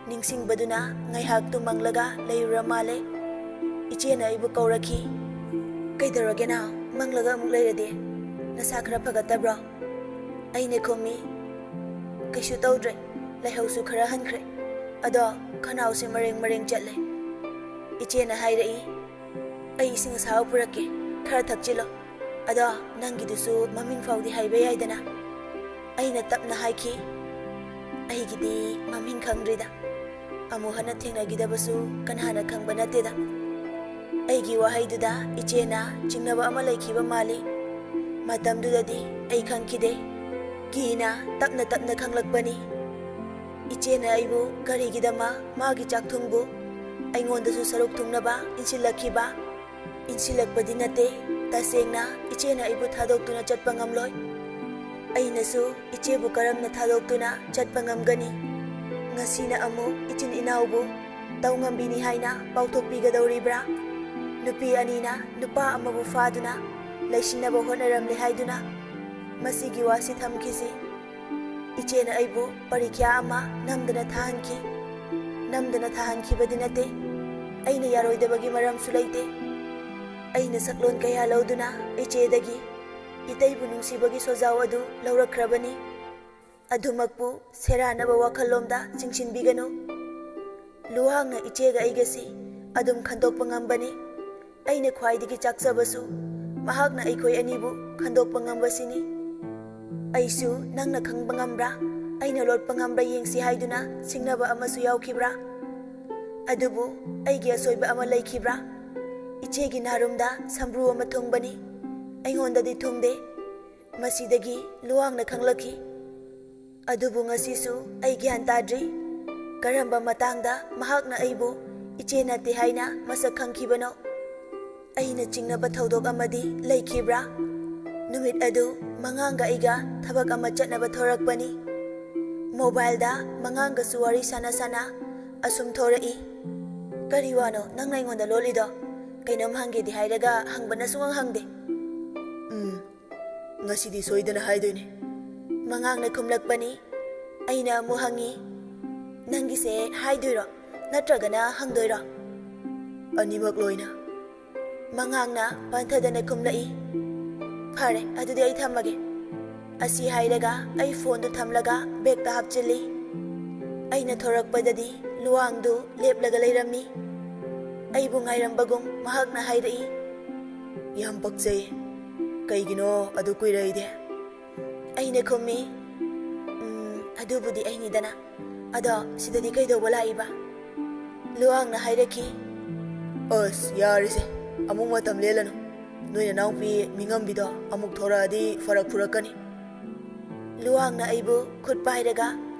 ꯅꯤꯡꯁꯤꯡꯕꯗꯨꯅ ꯉꯥꯏꯍꯥꯛ ꯇꯨꯝꯃꯪꯂꯒ ꯂꯩꯔꯨꯔ ꯃꯥꯜꯂꯦ꯫ ꯏꯆꯦꯅ ꯑꯩꯕꯨ ꯀꯧꯔꯛꯈꯤ꯫ "ꯀꯩꯗꯧꯔꯒꯦ ꯅꯥꯎ? ꯃꯪꯂꯒ ꯑꯃꯨꯛ ꯂꯩꯔꯗꯤ? ꯅꯁꯥ ꯈꯔ ꯐꯒꯠꯇꯕ꯭ꯔꯣ?" ꯑꯩꯅ ꯈꯨꯝꯃꯤ, "ꯀꯩꯁꯨ ꯇꯧꯗ꯭ꯔꯦ, ꯂꯥꯏꯍꯧꯁꯨ ꯈꯔ ꯍꯟꯈ꯭ꯔꯦ, ꯑꯗꯣ ꯈꯅꯥꯎꯁꯦ ꯃꯔꯦꯡ ꯃꯔꯦꯡ ꯆꯠꯂꯦ꯫" ꯏꯆꯦꯅ ꯍꯥꯏꯔꯛꯏ, "ꯑꯩ ꯏꯁꯤꯡ ꯑꯁꯥꯕ ꯄꯨꯔꯛꯀꯦ, ꯈꯔ ꯊꯛꯆꯤꯜꯂꯣ, ꯑꯗꯣ ꯅꯪꯒꯤꯗꯨꯁꯨ ꯃꯃꯤꯡ ꯐꯥꯎꯗꯤ ꯍꯥꯏꯕ ꯌꯥꯏꯗꯅ꯫" ꯑꯩꯅ ꯇꯞꯅ ꯍꯥꯏꯈꯤ, "ꯑꯩꯒꯤꯗꯤ ꯃꯃꯤꯡ ꯈꯪꯗ꯭ꯔꯤꯗ, ꯑꯃꯨꯛ ꯍꯟꯅ ꯊꯦꯡꯅꯈꯤꯗꯕꯁꯨ ꯀꯅꯥꯅ ꯈꯪꯕ ꯅꯠꯇꯦꯗ꯫" ꯑꯩꯒꯤ ꯋꯥꯍꯩꯗꯨꯗ ꯏꯆꯦꯅ ꯆꯤꯡꯅꯕ ꯑꯃ ꯂꯩꯈꯤꯕ ꯃꯥꯜꯂꯤ꯫ ꯃꯇꯝꯗꯨꯗꯗꯤ ꯑꯩ ꯈꯪꯈꯤꯗꯦ꯫ ꯀꯤꯅ ꯇꯞꯅ ꯇꯞꯅ ꯈꯪꯂꯛꯄꯅꯤ꯫ ꯏꯆꯦꯅ ꯑꯩꯕꯨ ꯀꯔꯤꯒꯤꯗꯃꯛ ꯃꯥꯒꯤ ꯆꯥꯛꯊꯨꯝꯕꯨ ꯑꯩꯉꯣꯟꯗꯁꯨ ꯁꯔꯨꯛ ꯊꯨꯡꯅꯕ ꯏꯟꯁꯤꯜꯂꯛꯈꯤꯕ? ꯏꯟꯁꯤꯜꯂꯛꯄꯗꯤ ꯅꯠꯇꯦ꯫ ꯇꯁꯦꯡꯅ, ꯏꯆꯦꯅ ꯑꯩꯕꯨ ꯊꯥꯗꯣꯛꯇꯨꯅ ꯆꯠꯄ ꯉꯝꯂꯣꯏ꯫ ꯑꯩꯅꯁꯨ ꯏꯆꯦꯕꯨ ꯀꯔꯝꯅ ꯊꯥꯗꯣꯛꯇꯨꯅ ꯆꯠꯄ ꯉꯝꯒꯅꯤ? ꯉꯁꯤꯅ ꯑꯃꯨꯛ ꯏꯆꯤꯟ ꯏꯅꯥꯎꯕꯨ ꯇꯧꯉꯝꯕꯤꯅꯤ ꯍꯥꯏꯅ ꯄꯥꯎꯊꯣꯛꯄꯤꯒꯗꯧꯔꯤꯕ꯭ꯔꯥ? ꯅꯨꯄꯤ ꯑꯅꯤꯅ ꯅꯨꯄꯥ ꯑꯃꯕꯨ ꯐꯥꯗꯨꯅ ꯂꯩꯁꯤꯟꯅꯕ ꯍꯣꯠꯅꯔꯝꯂꯦ ꯍꯥꯏꯗꯨꯅ꯫ ꯃꯁꯤꯒꯤ ꯋꯥꯁꯤ ꯊꯝꯈꯤꯁꯤ꯫ ꯏꯆꯦꯅ ꯑꯩꯕꯨ ꯄꯔꯤꯈ꯭ꯌꯥ ꯑꯃ ꯅꯝꯗꯅ ꯊꯥꯍꯟꯈꯤ꯫ ꯅꯝꯗꯅ ꯊꯥꯍꯟꯈꯤꯕꯗꯤ ꯅꯠꯇꯦ꯫ ꯑꯩꯅ ꯌꯥꯔꯣꯏꯗꯕꯒꯤ ꯃꯔꯝꯁꯨ ꯂꯩꯇꯦ꯫ ꯑꯩꯅ ꯁꯛꯂꯣꯟ ꯀꯌꯥ ꯂꯧꯗꯨꯅ ꯏꯆꯦꯗꯒꯤ ꯏꯇꯩꯕꯨ ꯅꯨꯡꯁꯤꯕꯒꯤ ꯁꯣꯖꯥꯎ ꯑꯗꯨ ꯂꯧꯔꯛꯈ꯭ꯔꯕꯅꯤ꯫ ꯑꯗꯨꯃꯛꯄꯨ ꯁꯦꯔꯥꯟꯅꯕ ꯋꯥꯈꯜꯂꯣꯝꯗ ꯆꯤꯡꯁꯤꯟꯕꯤꯒꯅꯨ꯫ ꯂꯨꯋꯥꯡꯅ ꯏꯆꯦꯒ ꯑꯩꯒꯁꯤ ꯑꯗꯨꯝ ꯈꯟꯗꯣꯛꯄ ꯉꯝꯕꯅꯤ꯫ ꯑꯩꯅ ꯈ꯭ꯋꯥꯏꯗꯒꯤ ꯆꯥꯛꯆꯕꯁꯨ ꯃꯍꯥꯛꯅ ꯑꯩꯈꯣꯏ ꯑꯅꯤꯕꯨ ꯈꯟꯗꯣꯛꯄ ꯉꯝꯕꯁꯤꯅꯤ꯫ ꯑꯩꯁꯨ ꯅꯪꯅ ꯈꯪꯕ ꯉꯝꯕ꯭ꯔꯥ, ꯑꯩꯅ ꯂꯣꯠꯄ ꯉꯝꯕ꯭ꯔꯥ ꯌꯦꯡꯁꯤ ꯍꯥꯏꯗꯨꯅ ꯁꯤꯡꯅꯕ ꯑꯃꯁꯨ ꯌꯥꯎꯈꯤꯕ꯭ꯔꯥ? ꯑꯗꯨꯕꯨ ꯑꯩꯒꯤ ꯑꯁꯣꯏꯕ ꯑꯃ ꯂꯩꯈꯤꯕ꯭ꯔꯥ? ꯏꯆꯦꯒꯤ ꯅꯥꯔꯨꯝꯗ ꯁꯝꯕ꯭ꯔꯨ ꯑꯃ ꯊꯨꯡꯕꯅꯤ, ꯑꯩꯉꯣꯟꯗꯗꯤ ꯊꯨꯡꯗꯦ꯫ ꯃꯁꯤꯗꯒꯤ ꯂꯨꯋꯥꯡꯅ ꯈꯪꯂꯛꯈꯤ꯫ ꯑꯗꯨꯕꯨ ꯉꯁꯤꯁꯨ ꯑꯩ ꯒ꯭ꯌꯥꯟ ꯇꯥꯗ꯭ꯔꯤ꯫ ꯀꯔꯝꯕ ꯃꯇꯥꯡꯗ ꯃꯍꯥꯛꯅ ꯑꯩꯕꯨ ꯏꯆꯦ ꯅꯠꯇꯦ ꯍꯥꯏꯅ ꯃꯁꯛ ꯈꯪꯈꯤꯕꯅꯣ? ꯑꯩꯅ ꯆꯤꯡꯅꯕ ꯊꯧꯗꯣꯛ ꯑꯃꯗꯤ ꯂꯩꯈꯤꯕ꯭ꯔꯥ? ꯅꯨꯃꯤꯠ ꯑꯗꯨ ꯃꯉꯥꯡꯒ ꯑꯩꯒ ꯊꯕꯛ ꯑꯃ ꯆꯠꯅꯕ ꯊꯣꯔꯛꯄꯅꯤ꯫ ꯃꯣꯕꯥꯏꯜꯗ ꯃꯉꯥꯡꯒꯁꯨ ꯋꯥꯔꯤ ꯁꯥꯟꯅ ꯁꯥꯟꯅ ꯑꯁꯨꯝ ꯊꯣꯔꯛꯏ꯫ "ꯀꯔꯤ ꯋꯥꯅꯣ ꯅꯪꯅ ꯑꯩꯉꯣꯟꯗ ꯂꯣꯜꯂꯤꯗꯣ? ꯀꯩꯅꯣꯝ ꯍꯪꯒꯦꯗꯤ ꯍꯥꯏꯔꯒ ꯍꯪꯕꯅ ꯁꯨꯡꯍꯪ ꯍꯪꯗꯦ꯫" "ꯎꯝ, ꯉꯁꯤꯗꯤ ꯁꯣꯏꯗꯅ ꯍꯥꯏꯗꯣꯏꯅꯦ꯫" ꯃꯉꯥꯡꯅ ꯈꯨꯝꯂꯛꯄꯅꯤ꯫ ꯑꯩꯅ ꯑꯃꯨꯛ ꯍꯪꯉꯤ, "ꯅꯪꯒꯤꯁꯦ ꯍꯥꯏꯗꯣꯏꯔꯣ ꯅꯠꯇ꯭ꯔꯒꯅ ꯍꯪꯗꯣꯏꯔꯣ?" "ꯑꯅꯤꯃꯛ ꯂꯣꯏꯅ꯫" ꯃꯉꯥꯡꯅ ꯄꯟꯊꯗꯅ ꯈꯨꯝꯂꯛꯏ, "ꯐꯔꯦ, ꯑꯗꯨꯗꯤ ꯑꯩ ꯊꯝꯃꯒꯦ꯫" ꯑꯁꯤ ꯍꯥꯏꯔꯒ ꯑꯩ ꯐꯣꯟꯗꯨ ꯊꯝꯂꯒ ꯕꯦꯒꯇ ꯍꯥꯞꯆꯤꯜꯂꯤ꯫ ꯑꯩꯅ ꯊꯣꯔꯛꯄꯗꯗꯤ ꯂꯨꯋꯥꯡꯗꯨ ꯂꯦꯞꯂꯒ ꯂꯩꯔꯝꯃꯤ꯫ ꯑꯩꯕꯨ ꯉꯥꯏꯔꯝꯕꯒꯨꯝ ꯃꯍꯥꯛꯅ ꯍꯥꯏꯔꯛꯏ, "ꯌꯥꯝ ꯄꯛꯆꯩ꯫ ꯀꯩꯒꯤꯅꯣ ꯑꯗꯨ ꯀꯨꯏꯔꯛꯏꯗꯤ?" ꯑꯩꯅ ꯈꯨꯝꯃꯤ, "ꯎꯝ, ꯑꯗꯨꯕꯨꯗꯤ ꯑꯩꯅꯤꯗꯅ꯫ ꯑꯗꯣ ꯁꯤꯗꯗꯤ ꯀꯩꯗꯧꯕ ꯂꯥꯛꯏꯕ?" ꯂꯨꯋꯥꯡꯅ ꯍꯥꯏꯔꯛꯈꯤ, "ꯑꯁ, ꯌꯥꯔꯦꯁꯦ, ꯑꯃꯨꯛ ꯃꯇꯝ ꯂꯦꯜꯂꯅꯨ꯫ ꯅꯣꯏ ꯅꯅꯥꯎꯄꯤ ꯃꯤꯉꯝꯕꯤꯗꯣ ꯑꯃꯨꯛ ꯊꯣꯔꯛꯑꯗꯤ ꯐꯔꯛ ꯐꯨꯔꯛꯀꯅꯤ꯫" ꯂꯨꯋꯥꯡꯅ ꯑꯩꯕꯨ ꯈꯨꯠ ꯄꯥꯏꯔꯒ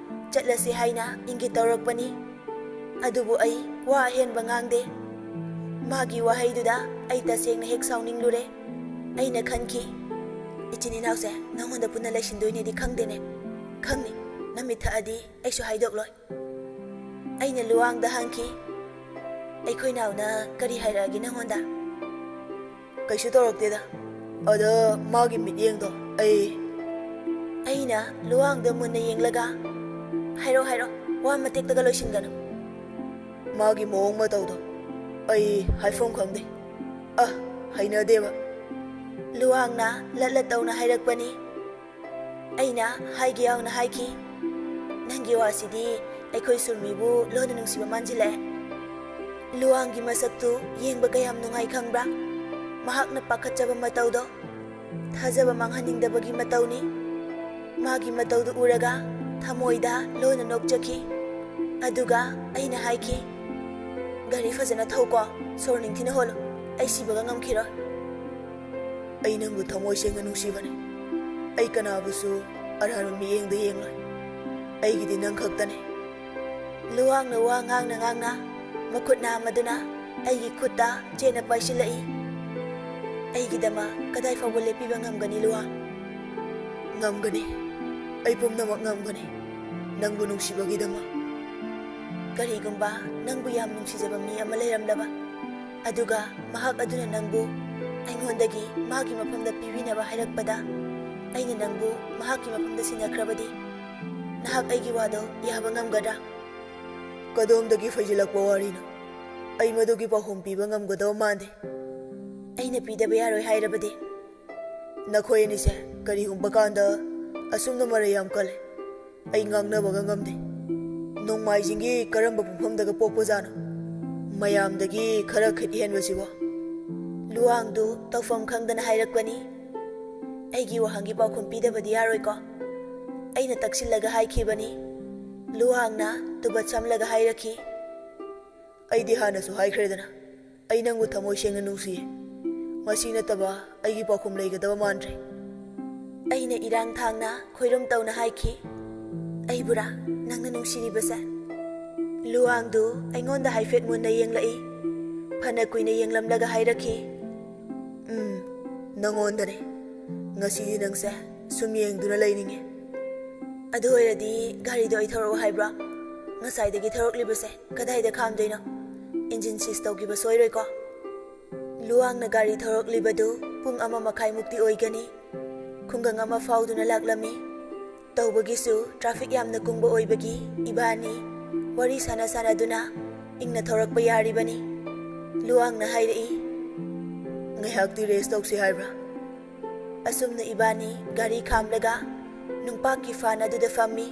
ꯆꯠꯂꯁꯤ ꯍꯥꯏꯅ ꯏꯪꯒꯤꯠ ꯇꯧꯔꯛꯄꯅꯤ꯫ ꯑꯗꯨꯕꯨ ꯑꯩ ꯋꯥ ꯑꯍꯦꯟꯕ ꯉꯥꯡꯗꯦ꯫ ꯃꯥꯒꯤ ꯋꯥꯍꯩꯗꯨꯗ ꯑꯩ ꯇꯁꯦꯡꯅ ꯍꯦꯛ ꯁꯥꯎꯅꯤꯡꯂꯨꯔꯦ꯫ ꯑꯩꯅ ꯈꯟꯈꯤ, "ꯏꯆꯤꯟ ꯏꯅꯥꯎꯁꯦ ꯅꯉꯣꯟꯗ ꯄꯨꯟꯅ ꯂꯩꯁꯤꯟꯗꯣꯏꯅꯦꯗꯤ ꯈꯪꯗꯦꯅꯦ꯫ ꯈꯪꯅꯤ, ꯅꯃꯤꯠ ꯊꯛꯑꯗꯤ ꯑꯩꯁꯨ ꯍꯥꯏꯗꯣꯛꯂꯣꯏ꯫" ꯑꯩꯅ ꯂꯨꯋꯥꯡꯗ ꯍꯪꯈꯤ, "ꯑꯩꯈꯣꯏ ꯅꯥꯎꯅ ꯀꯔꯤ ꯍꯥꯏꯔꯛꯑꯒꯦ ꯅꯉꯣꯟꯗ?" "ꯀꯩꯁꯨ ꯇꯧꯔꯛꯇꯦꯗ꯫ ꯑꯗ ꯃꯥꯒꯤ ꯃꯤꯠꯌꯦꯡꯗꯣ ꯑꯩ..." ꯑꯩꯅ ꯂꯨꯋꯥꯡꯗ ꯃꯨꯟꯅ ꯌꯦꯡꯂꯒ, "ꯍꯥꯏꯔꯣ, ꯍꯥꯏꯔꯣ, ꯋꯥ ꯃꯇꯦꯛꯇꯒ ꯂꯣꯏꯁꯤꯟꯒꯅꯨ꯫" "ꯃꯥꯒꯤ ꯃꯑꯣꯡ ꯃꯇꯧꯗꯣ ꯑꯩ ꯍꯥꯏꯐꯝ ꯈꯪꯗꯦ꯫ ꯑ, ꯍꯩꯅꯗꯦꯕ꯫" ꯂꯨꯋꯥꯡꯅ ꯂꯠꯂ ꯇꯧꯅ ꯍꯥꯏꯔꯛꯄꯅꯤ꯫ ꯑꯩꯅ ꯍꯥꯏꯒꯦ ꯌꯥꯎꯅ ꯍꯥꯏꯈꯤ, "ꯅꯪꯒꯤ ꯋꯥꯁꯤꯗꯤ ꯑꯩꯈꯣꯏ ꯁꯨꯔꯃꯤꯕꯨ ꯂꯣꯟꯅ ꯅꯨꯡꯁꯤꯕ ꯃꯥꯟꯁꯤꯜꯂꯛꯑꯦ꯫ ꯂꯨꯋꯥꯡꯒꯤ ꯃꯁꯛꯇꯨ ꯌꯦꯡꯕ ꯀꯌꯥꯝ ꯅꯨꯡꯉꯥꯏ ꯈꯪꯕ꯭ꯔꯥ? ꯃꯍꯥꯛꯅ ꯄꯥꯈꯠꯆꯕ ꯃꯇꯧꯗꯣ, ꯊꯥꯖꯕ ꯃꯥꯡꯍꯟꯅꯤꯡꯗꯕꯒꯤ ꯃꯇꯧꯅꯤ꯫" ꯃꯥꯒꯤ ꯃꯇꯧꯗꯨ ꯎꯔꯒ ꯊꯃꯣꯏꯗ ꯂꯣꯟꯅ ꯅꯣꯛꯆꯈꯤ꯫ ꯑꯗꯨꯒ ꯑꯩꯅ ꯍꯥꯏꯈꯤ, "ꯒꯥꯔꯤ ꯐꯖꯅ ꯊꯧꯀꯣ, ꯁꯣꯔ ꯅꯤꯡꯊꯤꯅ ꯍꯣꯜꯂꯨ, ꯑꯩ ꯁꯤꯕꯒ ꯉꯝꯈꯤꯔꯣꯏ꯫" "ꯑꯩ ꯅꯪꯕꯨ ꯊꯃꯣꯏ ꯁꯦꯡꯅ ꯅꯨꯡꯁꯤꯕꯅꯤ꯫ ꯑꯩ ꯀꯅꯥꯕꯨꯁꯨ ꯑꯔꯥꯟꯕ ꯃꯤꯠꯌꯦꯡꯗ ꯌꯦꯡꯂꯣꯏ꯫ ꯑꯩꯒꯤꯗꯤ ꯅꯪ ꯈꯛꯇꯅꯤ꯫" ꯂꯨꯋꯥꯡꯅ ꯋꯥ ꯉꯥꯡꯅ ꯉꯥꯡꯅ ꯃꯈꯨꯠ ꯅꯥꯝꯃꯗꯨꯅ ꯑꯩꯒꯤ ꯈꯨꯠꯇ ꯆꯦꯠꯅ ꯄꯥꯏꯁꯤꯜꯂꯛꯏ꯫ "ꯑꯩꯒꯤꯗꯃꯛ ꯀꯗꯥꯏ ꯐꯥꯎꯕ ꯂꯦꯞꯄꯤꯕ ꯉꯝꯒꯅꯤ, ꯂꯨꯋꯥꯡ?" "ꯉꯝꯒꯅꯤ꯫ ꯑꯩ ꯄꯨꯝꯅꯃꯛ ꯉꯝꯒꯅꯤ, ꯅꯪꯕꯨ ꯅꯨꯡꯁꯤꯕꯒꯤꯗꯃꯛ꯫" "ꯀꯔꯤꯒꯨꯝꯕ ꯅꯪꯕꯨ ꯌꯥꯝ ꯅꯨꯡꯁꯤꯖꯕ ꯃꯤ ꯑꯃ ꯂꯩꯔꯝꯂꯕ, ꯑꯗꯨꯒ ꯃꯍꯥꯛ ꯑꯗꯨꯅ ꯅꯪꯕꯨ ꯑꯩꯉꯣꯟꯗꯒꯤ ꯃꯥꯒꯤ ꯃꯐꯝꯗ ꯄꯤꯕꯤꯅꯕ ꯍꯥꯏꯔꯛꯄꯗ, ꯑꯩꯅ ꯅꯪꯕꯨ ꯃꯍꯥꯛꯀꯤ ꯃꯐꯝꯗ ꯁꯤꯟꯅꯈ꯭ꯔꯕꯗꯤ, ꯅꯍꯥꯛ ꯑꯩꯒꯤ ꯋꯥꯗꯣ ꯌꯥꯕ ꯉꯝꯒꯗ꯭ꯔꯥ?" "ꯀꯗꯣꯝꯗꯒꯤ ꯐꯩꯖꯤꯜꯂꯛꯄ ꯋꯥꯔꯤꯅꯣ? ꯑꯩ ꯃꯗꯨꯒꯤ ꯄꯥꯎꯈꯨꯝ ꯄꯤꯕ ꯉꯝꯒꯗꯕ ꯃꯥꯟꯗꯦ꯫" ꯑꯩꯅ ꯄꯤꯗꯕ ꯌꯥꯔꯣꯏ ꯍꯥꯏꯔꯕꯗꯤ? ꯅꯈꯣꯏ ꯑꯅꯤꯁꯦ ꯀꯔꯤꯒꯨꯝꯕ ꯀꯥꯟꯗ ꯑꯁꯨꯝꯅ ꯃꯔꯩ ꯌꯥꯝ ꯀꯜꯂꯦ꯫ ꯑꯩ ꯉꯥꯡꯅꯕꯒ ꯉꯝꯗꯦ꯫ ꯅꯣꯡꯃꯥꯏꯖꯤꯡꯒꯤ ꯀꯔꯝꯕ ꯄꯨꯡꯐꯝꯗꯒ ꯄꯣꯛꯄꯖꯥꯠꯅꯣ? ꯃꯌꯥꯝꯗꯒꯤ ꯈꯔ ꯈꯤꯠ ꯍꯦꯟꯕꯁꯤꯕꯣ? ꯂꯨꯋꯥꯡꯗꯨ ꯇꯧꯐꯝ ꯈꯪꯗꯅ ꯍꯥꯏꯔꯛꯄꯅꯤ꯫ ꯑꯩꯒꯤ ꯋꯥꯍꯪꯒꯤ ꯄꯥꯎꯈꯨꯝ ꯄꯤꯗꯕꯗꯤ ꯌꯥꯔꯣꯏꯀꯣ? ꯑꯩꯅ ꯇꯛꯁꯤꯜꯂꯒ ꯍꯥꯏꯈꯤꯕꯅꯤ꯫ ꯂꯨꯋꯥꯡꯅ ꯇꯨꯕꯠ ꯁꯝꯂꯒ ꯍꯥꯏꯔꯛꯈꯤ꯫ ꯑꯩꯗꯤ ꯍꯥꯟꯅꯁꯨ ꯍꯥꯏꯈ꯭ꯔꯦꯗꯅ, ꯑꯩ ꯅꯪꯕꯨ ꯊꯃꯣꯏ ꯁꯦꯡꯅ ꯅꯨꯡꯁꯤꯌꯦ꯫ ꯃꯁꯤ ꯅꯠꯇꯕ ꯑꯩꯒꯤ ꯄꯥꯎꯈꯨꯝ ꯂꯩꯒꯗꯕ ꯃꯥꯟꯗ꯭ꯔꯦ꯫ ꯑꯩꯅ ꯏꯔꯥꯡ ꯊꯥꯡꯅ ꯈꯣꯏꯔꯨꯝ ꯇꯧꯅ ꯍꯥꯏꯈꯤ꯫ ꯑꯩꯕꯨꯔꯥ ꯅꯪꯅ ꯅꯨꯡꯁꯤꯔꯤꯕꯁꯦ? ꯂꯨꯋꯥꯡꯗꯨ ꯑꯩꯉꯣꯟꯗ ꯍꯥꯏꯐꯦꯠ ꯃꯨꯟꯅ ꯌꯦꯡꯂꯛꯏ꯫ ꯐꯅ ꯀꯨꯏꯅ ꯌꯦꯡꯂꯝꯂꯒ ꯍꯥꯏꯔꯛꯈꯤ꯫ ꯎꯝ, ꯅꯪꯉꯣꯟꯗꯅꯦ꯫ ꯉꯁꯤꯗꯤ ꯅꯪꯁꯦ ꯁꯨꯝ ꯌꯦꯡꯗꯨꯅ ꯂꯩꯅꯤꯡꯉꯦ꯫ ꯑꯗꯨ ꯑꯣꯏꯔꯗꯤ ꯒꯥꯔꯤꯗꯣ ꯑꯩ ꯊꯧꯔꯛꯑꯣ ꯍꯥꯏꯕ꯭ꯔꯣ? ꯉꯁꯥꯏꯗꯒꯤ ꯊꯧꯔꯛꯂꯤꯕꯁꯦ ꯀꯗꯥꯏꯗ ꯈꯥꯝꯗꯣꯏꯅꯣ? ꯏꯟꯖꯤꯟ ꯁꯤꯖ ꯇꯧꯈꯤꯕ ꯁꯣꯏꯔꯣꯏꯀꯣ? ꯂꯨꯋꯥꯡꯅ ꯒꯥꯔꯤ ꯊꯧꯔꯛꯂꯤꯕꯗꯨ ꯄꯨꯡ ꯑꯃ ꯃꯈꯥꯏꯃꯨꯛꯇꯤ ꯑꯣꯏꯒꯅꯤ꯫ ꯈꯨꯡꯒꯪ ꯑꯃ ꯐꯥꯎꯗꯨꯅ ꯂꯥꯛꯂꯝꯃꯤ꯫ ꯇꯧꯕꯒꯤꯁꯨ ꯇ꯭ꯔꯥꯐꯤꯛ ꯌꯥꯝꯅ ꯀꯨꯡꯕ ꯑꯣꯏꯕꯒꯤ ꯏꯕꯥꯅꯤ ꯋꯥꯔꯤ ꯁꯥꯟꯅ ꯁꯥꯟꯅꯗꯨꯅ ꯏꯪꯅ ꯊꯧꯔꯛꯄ ꯌꯥꯔꯤꯕꯅꯤ꯫ ꯂꯨꯋꯥꯡꯅ ꯍꯥꯏꯔꯛꯏ, "ꯉꯥꯏꯍꯥꯛꯇꯤ ꯔꯦꯁ ꯇꯧꯁꯤ ꯍꯥꯏꯕ꯭ꯔꯥ?" ꯑꯁꯨꯝꯅ ꯏꯕꯥꯅꯤ ꯒꯥꯔꯤ ꯈꯥꯝꯂꯒ ꯅꯨꯡꯄꯥꯛꯀꯤ ꯐꯥꯟ ꯑꯗꯨꯗ ꯐꯝꯃꯤ꯫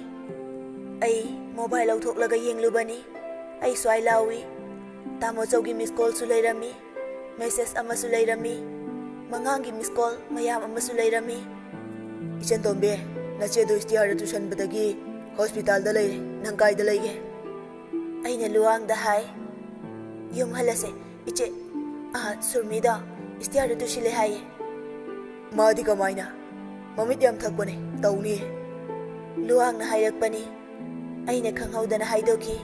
ꯑꯩ ꯃꯣꯕꯥꯏꯜ ꯂꯧꯊꯣꯛꯂꯒ ꯌꯦꯡꯂꯨꯕꯅꯤ꯫ ꯑꯩ ꯁ꯭ꯋꯥꯏ ꯂꯥꯎꯏ꯫ ꯇꯥꯃꯣ ꯆꯧꯒꯤ ꯃꯤꯁ ꯀꯣꯜꯁꯨ ꯂꯩꯔꯝꯃꯤ, ꯃꯦꯁꯦꯖ ꯑꯃꯁꯨ ꯂꯩꯔꯝꯃꯤ, ꯃꯉꯥꯡꯒꯤ ꯃꯤꯁ ꯀꯣꯜ ꯃꯌꯥꯝ ꯑꯃꯁꯨ ꯂꯩꯔꯝꯃꯤ꯫ "ꯏꯆꯟ ꯇꯣꯝꯕꯤ, ꯅꯆꯦꯗꯨ ꯏꯁꯇꯤꯌꯥꯔꯗ ꯇꯨꯁꯟꯕꯗꯒꯤ ꯍꯣꯁꯄꯤꯇꯥꯜꯗ ꯂꯩꯔꯦ꯫ ꯅꯪ ꯀꯥꯏꯗ ꯂꯩꯒꯦ?" ꯑꯩꯅ ꯂꯨꯋꯥꯡꯗ ꯍꯥꯏ, "ꯌꯨꯝ ꯍꯜꯂꯁꯦ, ꯏꯆꯦ꯫ ꯑꯥ, ꯁꯨꯔꯃꯤꯗꯣ ꯏꯁꯇꯤꯌꯥꯔꯗ ꯇꯨꯁꯤꯜꯂꯦ ꯍꯥꯏꯌꯦ꯫" "ꯃꯥꯗꯤ ꯀꯃꯥꯏꯅ? ꯃꯃꯤꯠ ꯌꯥꯝ ꯊꯛꯄꯅꯦ, ꯇꯧꯅꯤꯌꯦ꯫" ꯂꯨꯋꯥꯡꯅ ꯍꯥꯏꯔꯛꯄꯅꯤ꯫ ꯑꯩꯅ ꯈꯪꯍꯧꯗꯅ ꯍꯥꯏꯗꯣꯛꯈꯤ,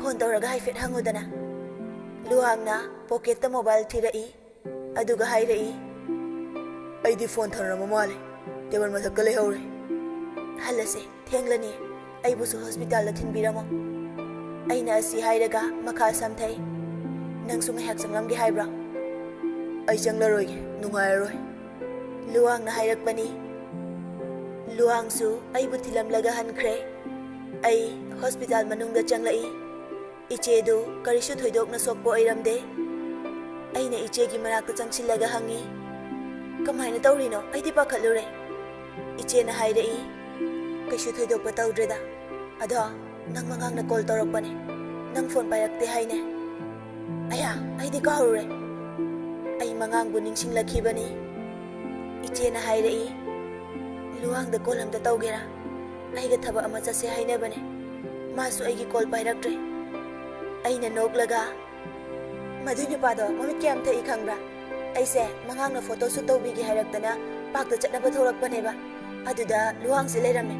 "ꯐꯣꯟ ꯇꯧꯔꯒ ꯍꯥꯏꯐꯦꯠ ꯍꯪꯉꯨꯗꯅ꯫" ꯂꯨꯋꯥꯡꯅ ꯄꯣꯀꯦꯠꯇ ꯃꯣꯕꯥꯏꯜ ꯊꯤꯔꯛꯏ꯫ ꯑꯗꯨꯒ ꯍꯥꯏꯔꯛꯏ, "ꯑꯩꯗꯤ ꯐꯣꯟ ꯊꯝꯔꯝꯕ ꯃꯥꯜꯂꯦ, ꯇꯦꯕꯜ ꯃꯊꯛꯇ ꯂꯩꯍꯧꯔꯦ꯫" "ꯍꯜꯂꯁꯦ, ꯊꯦꯡꯂꯅꯤ꯫ ꯑꯩꯕꯨꯁꯨ ꯍꯣꯁꯄꯤꯇꯥꯜꯗ ꯊꯤꯟꯕꯤꯔꯝꯃꯣ꯫" ꯑꯩꯅ ꯑꯁꯤ ꯍꯥꯏꯔꯒ ꯃꯈꯥ ꯁꯝꯊꯩ, "ꯅꯪꯁꯨ ꯉꯥꯏꯍꯥꯛ ꯆꯪꯂꯝꯒꯦ ꯍꯥꯏꯕ꯭ꯔꯣ?" "ꯑꯩ ꯆꯪꯂꯔꯣꯏꯒꯦ, ꯅꯨꯡꯉꯥꯏꯔꯔꯣꯏ꯫" ꯂꯨꯋꯥꯡꯅ ꯍꯥꯏꯔꯛꯄꯅꯤ꯫ ꯂꯨꯋꯥꯡꯁꯨ ꯑꯩꯕꯨ ꯊꯤꯜꯂꯝꯂꯒ ꯍꯟꯈ꯭ꯔꯦ꯫ ꯑꯩ ꯍꯣꯁꯄꯤꯇꯥꯜ ꯃꯅꯨꯡꯗ ꯆꯪꯂꯛꯏ꯫ ꯏꯆꯦꯗꯨ ꯀꯔꯤꯁꯨ ꯊꯣꯏꯗꯣꯛꯅ ꯁꯣꯛꯄ ꯑꯣꯏꯔꯝꯗꯦ꯫ ꯑꯩꯅ ꯏꯆꯦꯒꯤ ꯃꯅꯥꯛꯇ ꯆꯪꯁꯤꯜꯂꯒ ꯍꯪꯉꯤ, "ꯀꯃꯥꯏꯅ ꯇꯧꯔꯤꯅꯣ? ꯑꯩꯗꯤ ꯄꯥꯈꯠꯂꯨꯔꯦ꯫" ꯏꯆꯦꯅ ꯍꯥꯏꯔꯛꯏ, "ꯀꯩꯁꯨ ꯊꯣꯏꯗꯣꯛꯄ ꯇꯧꯗ꯭ꯔꯦꯗ꯫ ꯑꯗꯣ ꯅꯪ ꯃꯉꯥꯡꯅ ꯀꯣꯜ ꯇꯧꯔꯛꯄꯅꯦ꯫ ꯅꯪ ꯐꯣꯟ ꯄꯥꯏꯔꯛꯇꯦ ꯍꯥꯏꯅꯦ꯫" ꯑꯌꯥ, ꯑꯩꯗꯤ ꯀꯥꯎꯔꯨꯔꯦ꯫ ꯑꯩ ꯃꯉꯥꯡꯕꯨ ꯅꯤꯡꯁꯤꯡꯂꯛꯈꯤꯕꯅꯤ꯫ ꯏꯆꯦꯅ ꯍꯥꯏꯔꯛꯏ, "ꯂꯨꯋꯥꯡꯗ ꯀꯣꯜ ꯑꯝꯇ ꯇꯧꯒꯦꯔꯥ? ꯑꯩꯒ ꯊꯕꯛ ꯑꯃ ꯆꯠꯁꯦ ꯍꯥꯏꯅꯕꯅꯦ꯫ ꯃꯥꯁꯨ ꯑꯩꯒꯤ ꯀꯣꯜ ꯄꯥꯏꯔꯛꯇ꯭ꯔꯦ꯫" ꯑꯩꯅ ꯅꯣꯛꯂꯒ, "ꯃꯗꯨꯏ ꯅꯨꯄꯥꯗꯣ ꯃꯃꯤꯠ ꯀꯌꯥꯝ ꯊꯛꯏ ꯈꯪꯕ꯭ꯔꯥ? ꯑꯩꯁꯦ ꯃꯉꯥꯡꯅ ꯐꯣꯇꯣ ꯁꯨꯠ ꯇꯧꯕꯤꯒꯦ ꯍꯥꯏꯔꯛꯇꯅ ꯄꯥꯔꯛꯇ ꯆꯠꯅꯕ ꯊꯣꯛꯂꯛꯄꯅꯦꯕ꯫ ꯑꯗꯨꯗ ꯂꯨꯋꯥꯡꯁꯦ ꯂꯩꯔꯝꯃꯦ꯫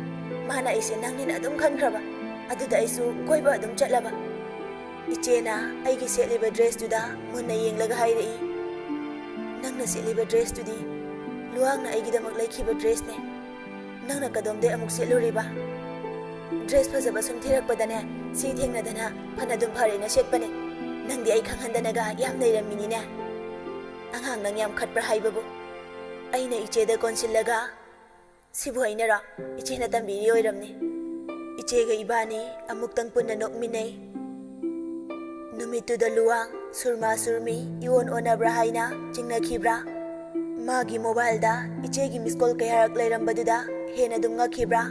ꯃꯥꯅ ꯑꯩꯁꯦ ꯅꯪꯅꯦꯅ ꯑꯗꯨꯝ ꯈꯟꯈ꯭ꯔꯕ꯫ ꯑꯗꯨꯗ ꯑꯩꯁꯨ ꯀꯣꯏꯕ ꯑꯗꯨꯝ ꯆꯠꯂꯕ꯫" ꯏꯆꯦꯅ ꯑꯩꯒꯤ ꯁꯦꯠꯂꯤꯕ ꯗ꯭ꯔꯦꯁꯇꯨꯗ ꯃꯨꯟꯅ ꯌꯦꯡꯂꯒ ꯍꯥꯏꯔꯛꯏ, "ꯅꯪꯅ ꯁꯦꯠꯂꯤꯕ ꯗ꯭ꯔꯦꯁꯇꯨꯗꯤ ꯂꯨꯋꯥꯡꯅ ꯑꯩꯒꯤꯗꯃꯛ ꯂꯩꯈꯤꯕ ꯗ꯭ꯔꯦꯁꯅꯦ꯫ ꯅꯪꯅ ꯀꯗꯣꯝꯗꯩ ꯑꯃꯨꯛ ꯁꯦꯠꯂꯨꯔꯤꯕ? ꯗ꯭ꯔꯦꯁ ꯐꯖꯕ ꯁꯨꯝ ꯊꯤꯔꯛꯄꯗꯅꯦ, ꯁꯤ ꯊꯦꯡꯅꯗꯅ ꯐꯅꯗꯨꯝ ꯐꯔꯦꯅ ꯁꯦꯠꯄꯅꯦ꯫ ꯅꯪꯗꯤ ꯑꯩ ꯈꯪꯍꯟꯗꯅꯒ ꯌꯥꯝ ꯅꯩꯔꯝꯃꯤꯅꯤꯅꯦ꯫ ꯑꯉꯥꯡ ꯅꯪ ꯌꯥꯝ ꯈꯠꯄ꯭ꯔꯥ ꯍꯥꯏꯕꯕꯨ?" ꯑꯩꯅ ꯏꯆꯦꯗ ꯀꯣꯟꯁꯤꯜꯂꯒ, "ꯁꯤꯕꯨ ꯑꯩꯅꯔꯣ? ꯏꯆꯦꯅ ꯇꯝꯕꯤꯔꯤ ꯑꯣꯏꯔꯝꯅꯤ꯫" ꯏꯆꯦꯒ ꯏꯕꯥꯅꯤ ꯑꯃꯨꯛꯇꯪ ꯄꯨꯟꯅ ꯅꯣꯛꯃꯤꯟꯅꯩ꯫ ꯅꯨꯃꯤꯠꯇꯨꯗ ꯂꯨꯋꯥꯡ ꯁꯨꯔꯃꯥ ꯁꯨꯔꯃꯤ ꯏꯑꯣꯟ ꯑꯣꯟꯅꯕ꯭ꯔꯥ ꯍꯥꯏꯅ ꯆꯤꯡꯅꯈꯤꯕ꯭ꯔꯥ? ꯃꯥꯒꯤ ꯃꯣꯕꯥꯏꯜꯗ ꯏꯆꯦꯒꯤ ꯃꯤꯁ ꯀꯣꯜ ꯀꯌꯥꯔꯛ ꯂꯩꯔꯝꯕꯗꯨꯗ ꯍꯦꯟꯅ ꯑꯗꯨꯝ ꯉꯛꯈꯤꯕ꯭ꯔꯥ?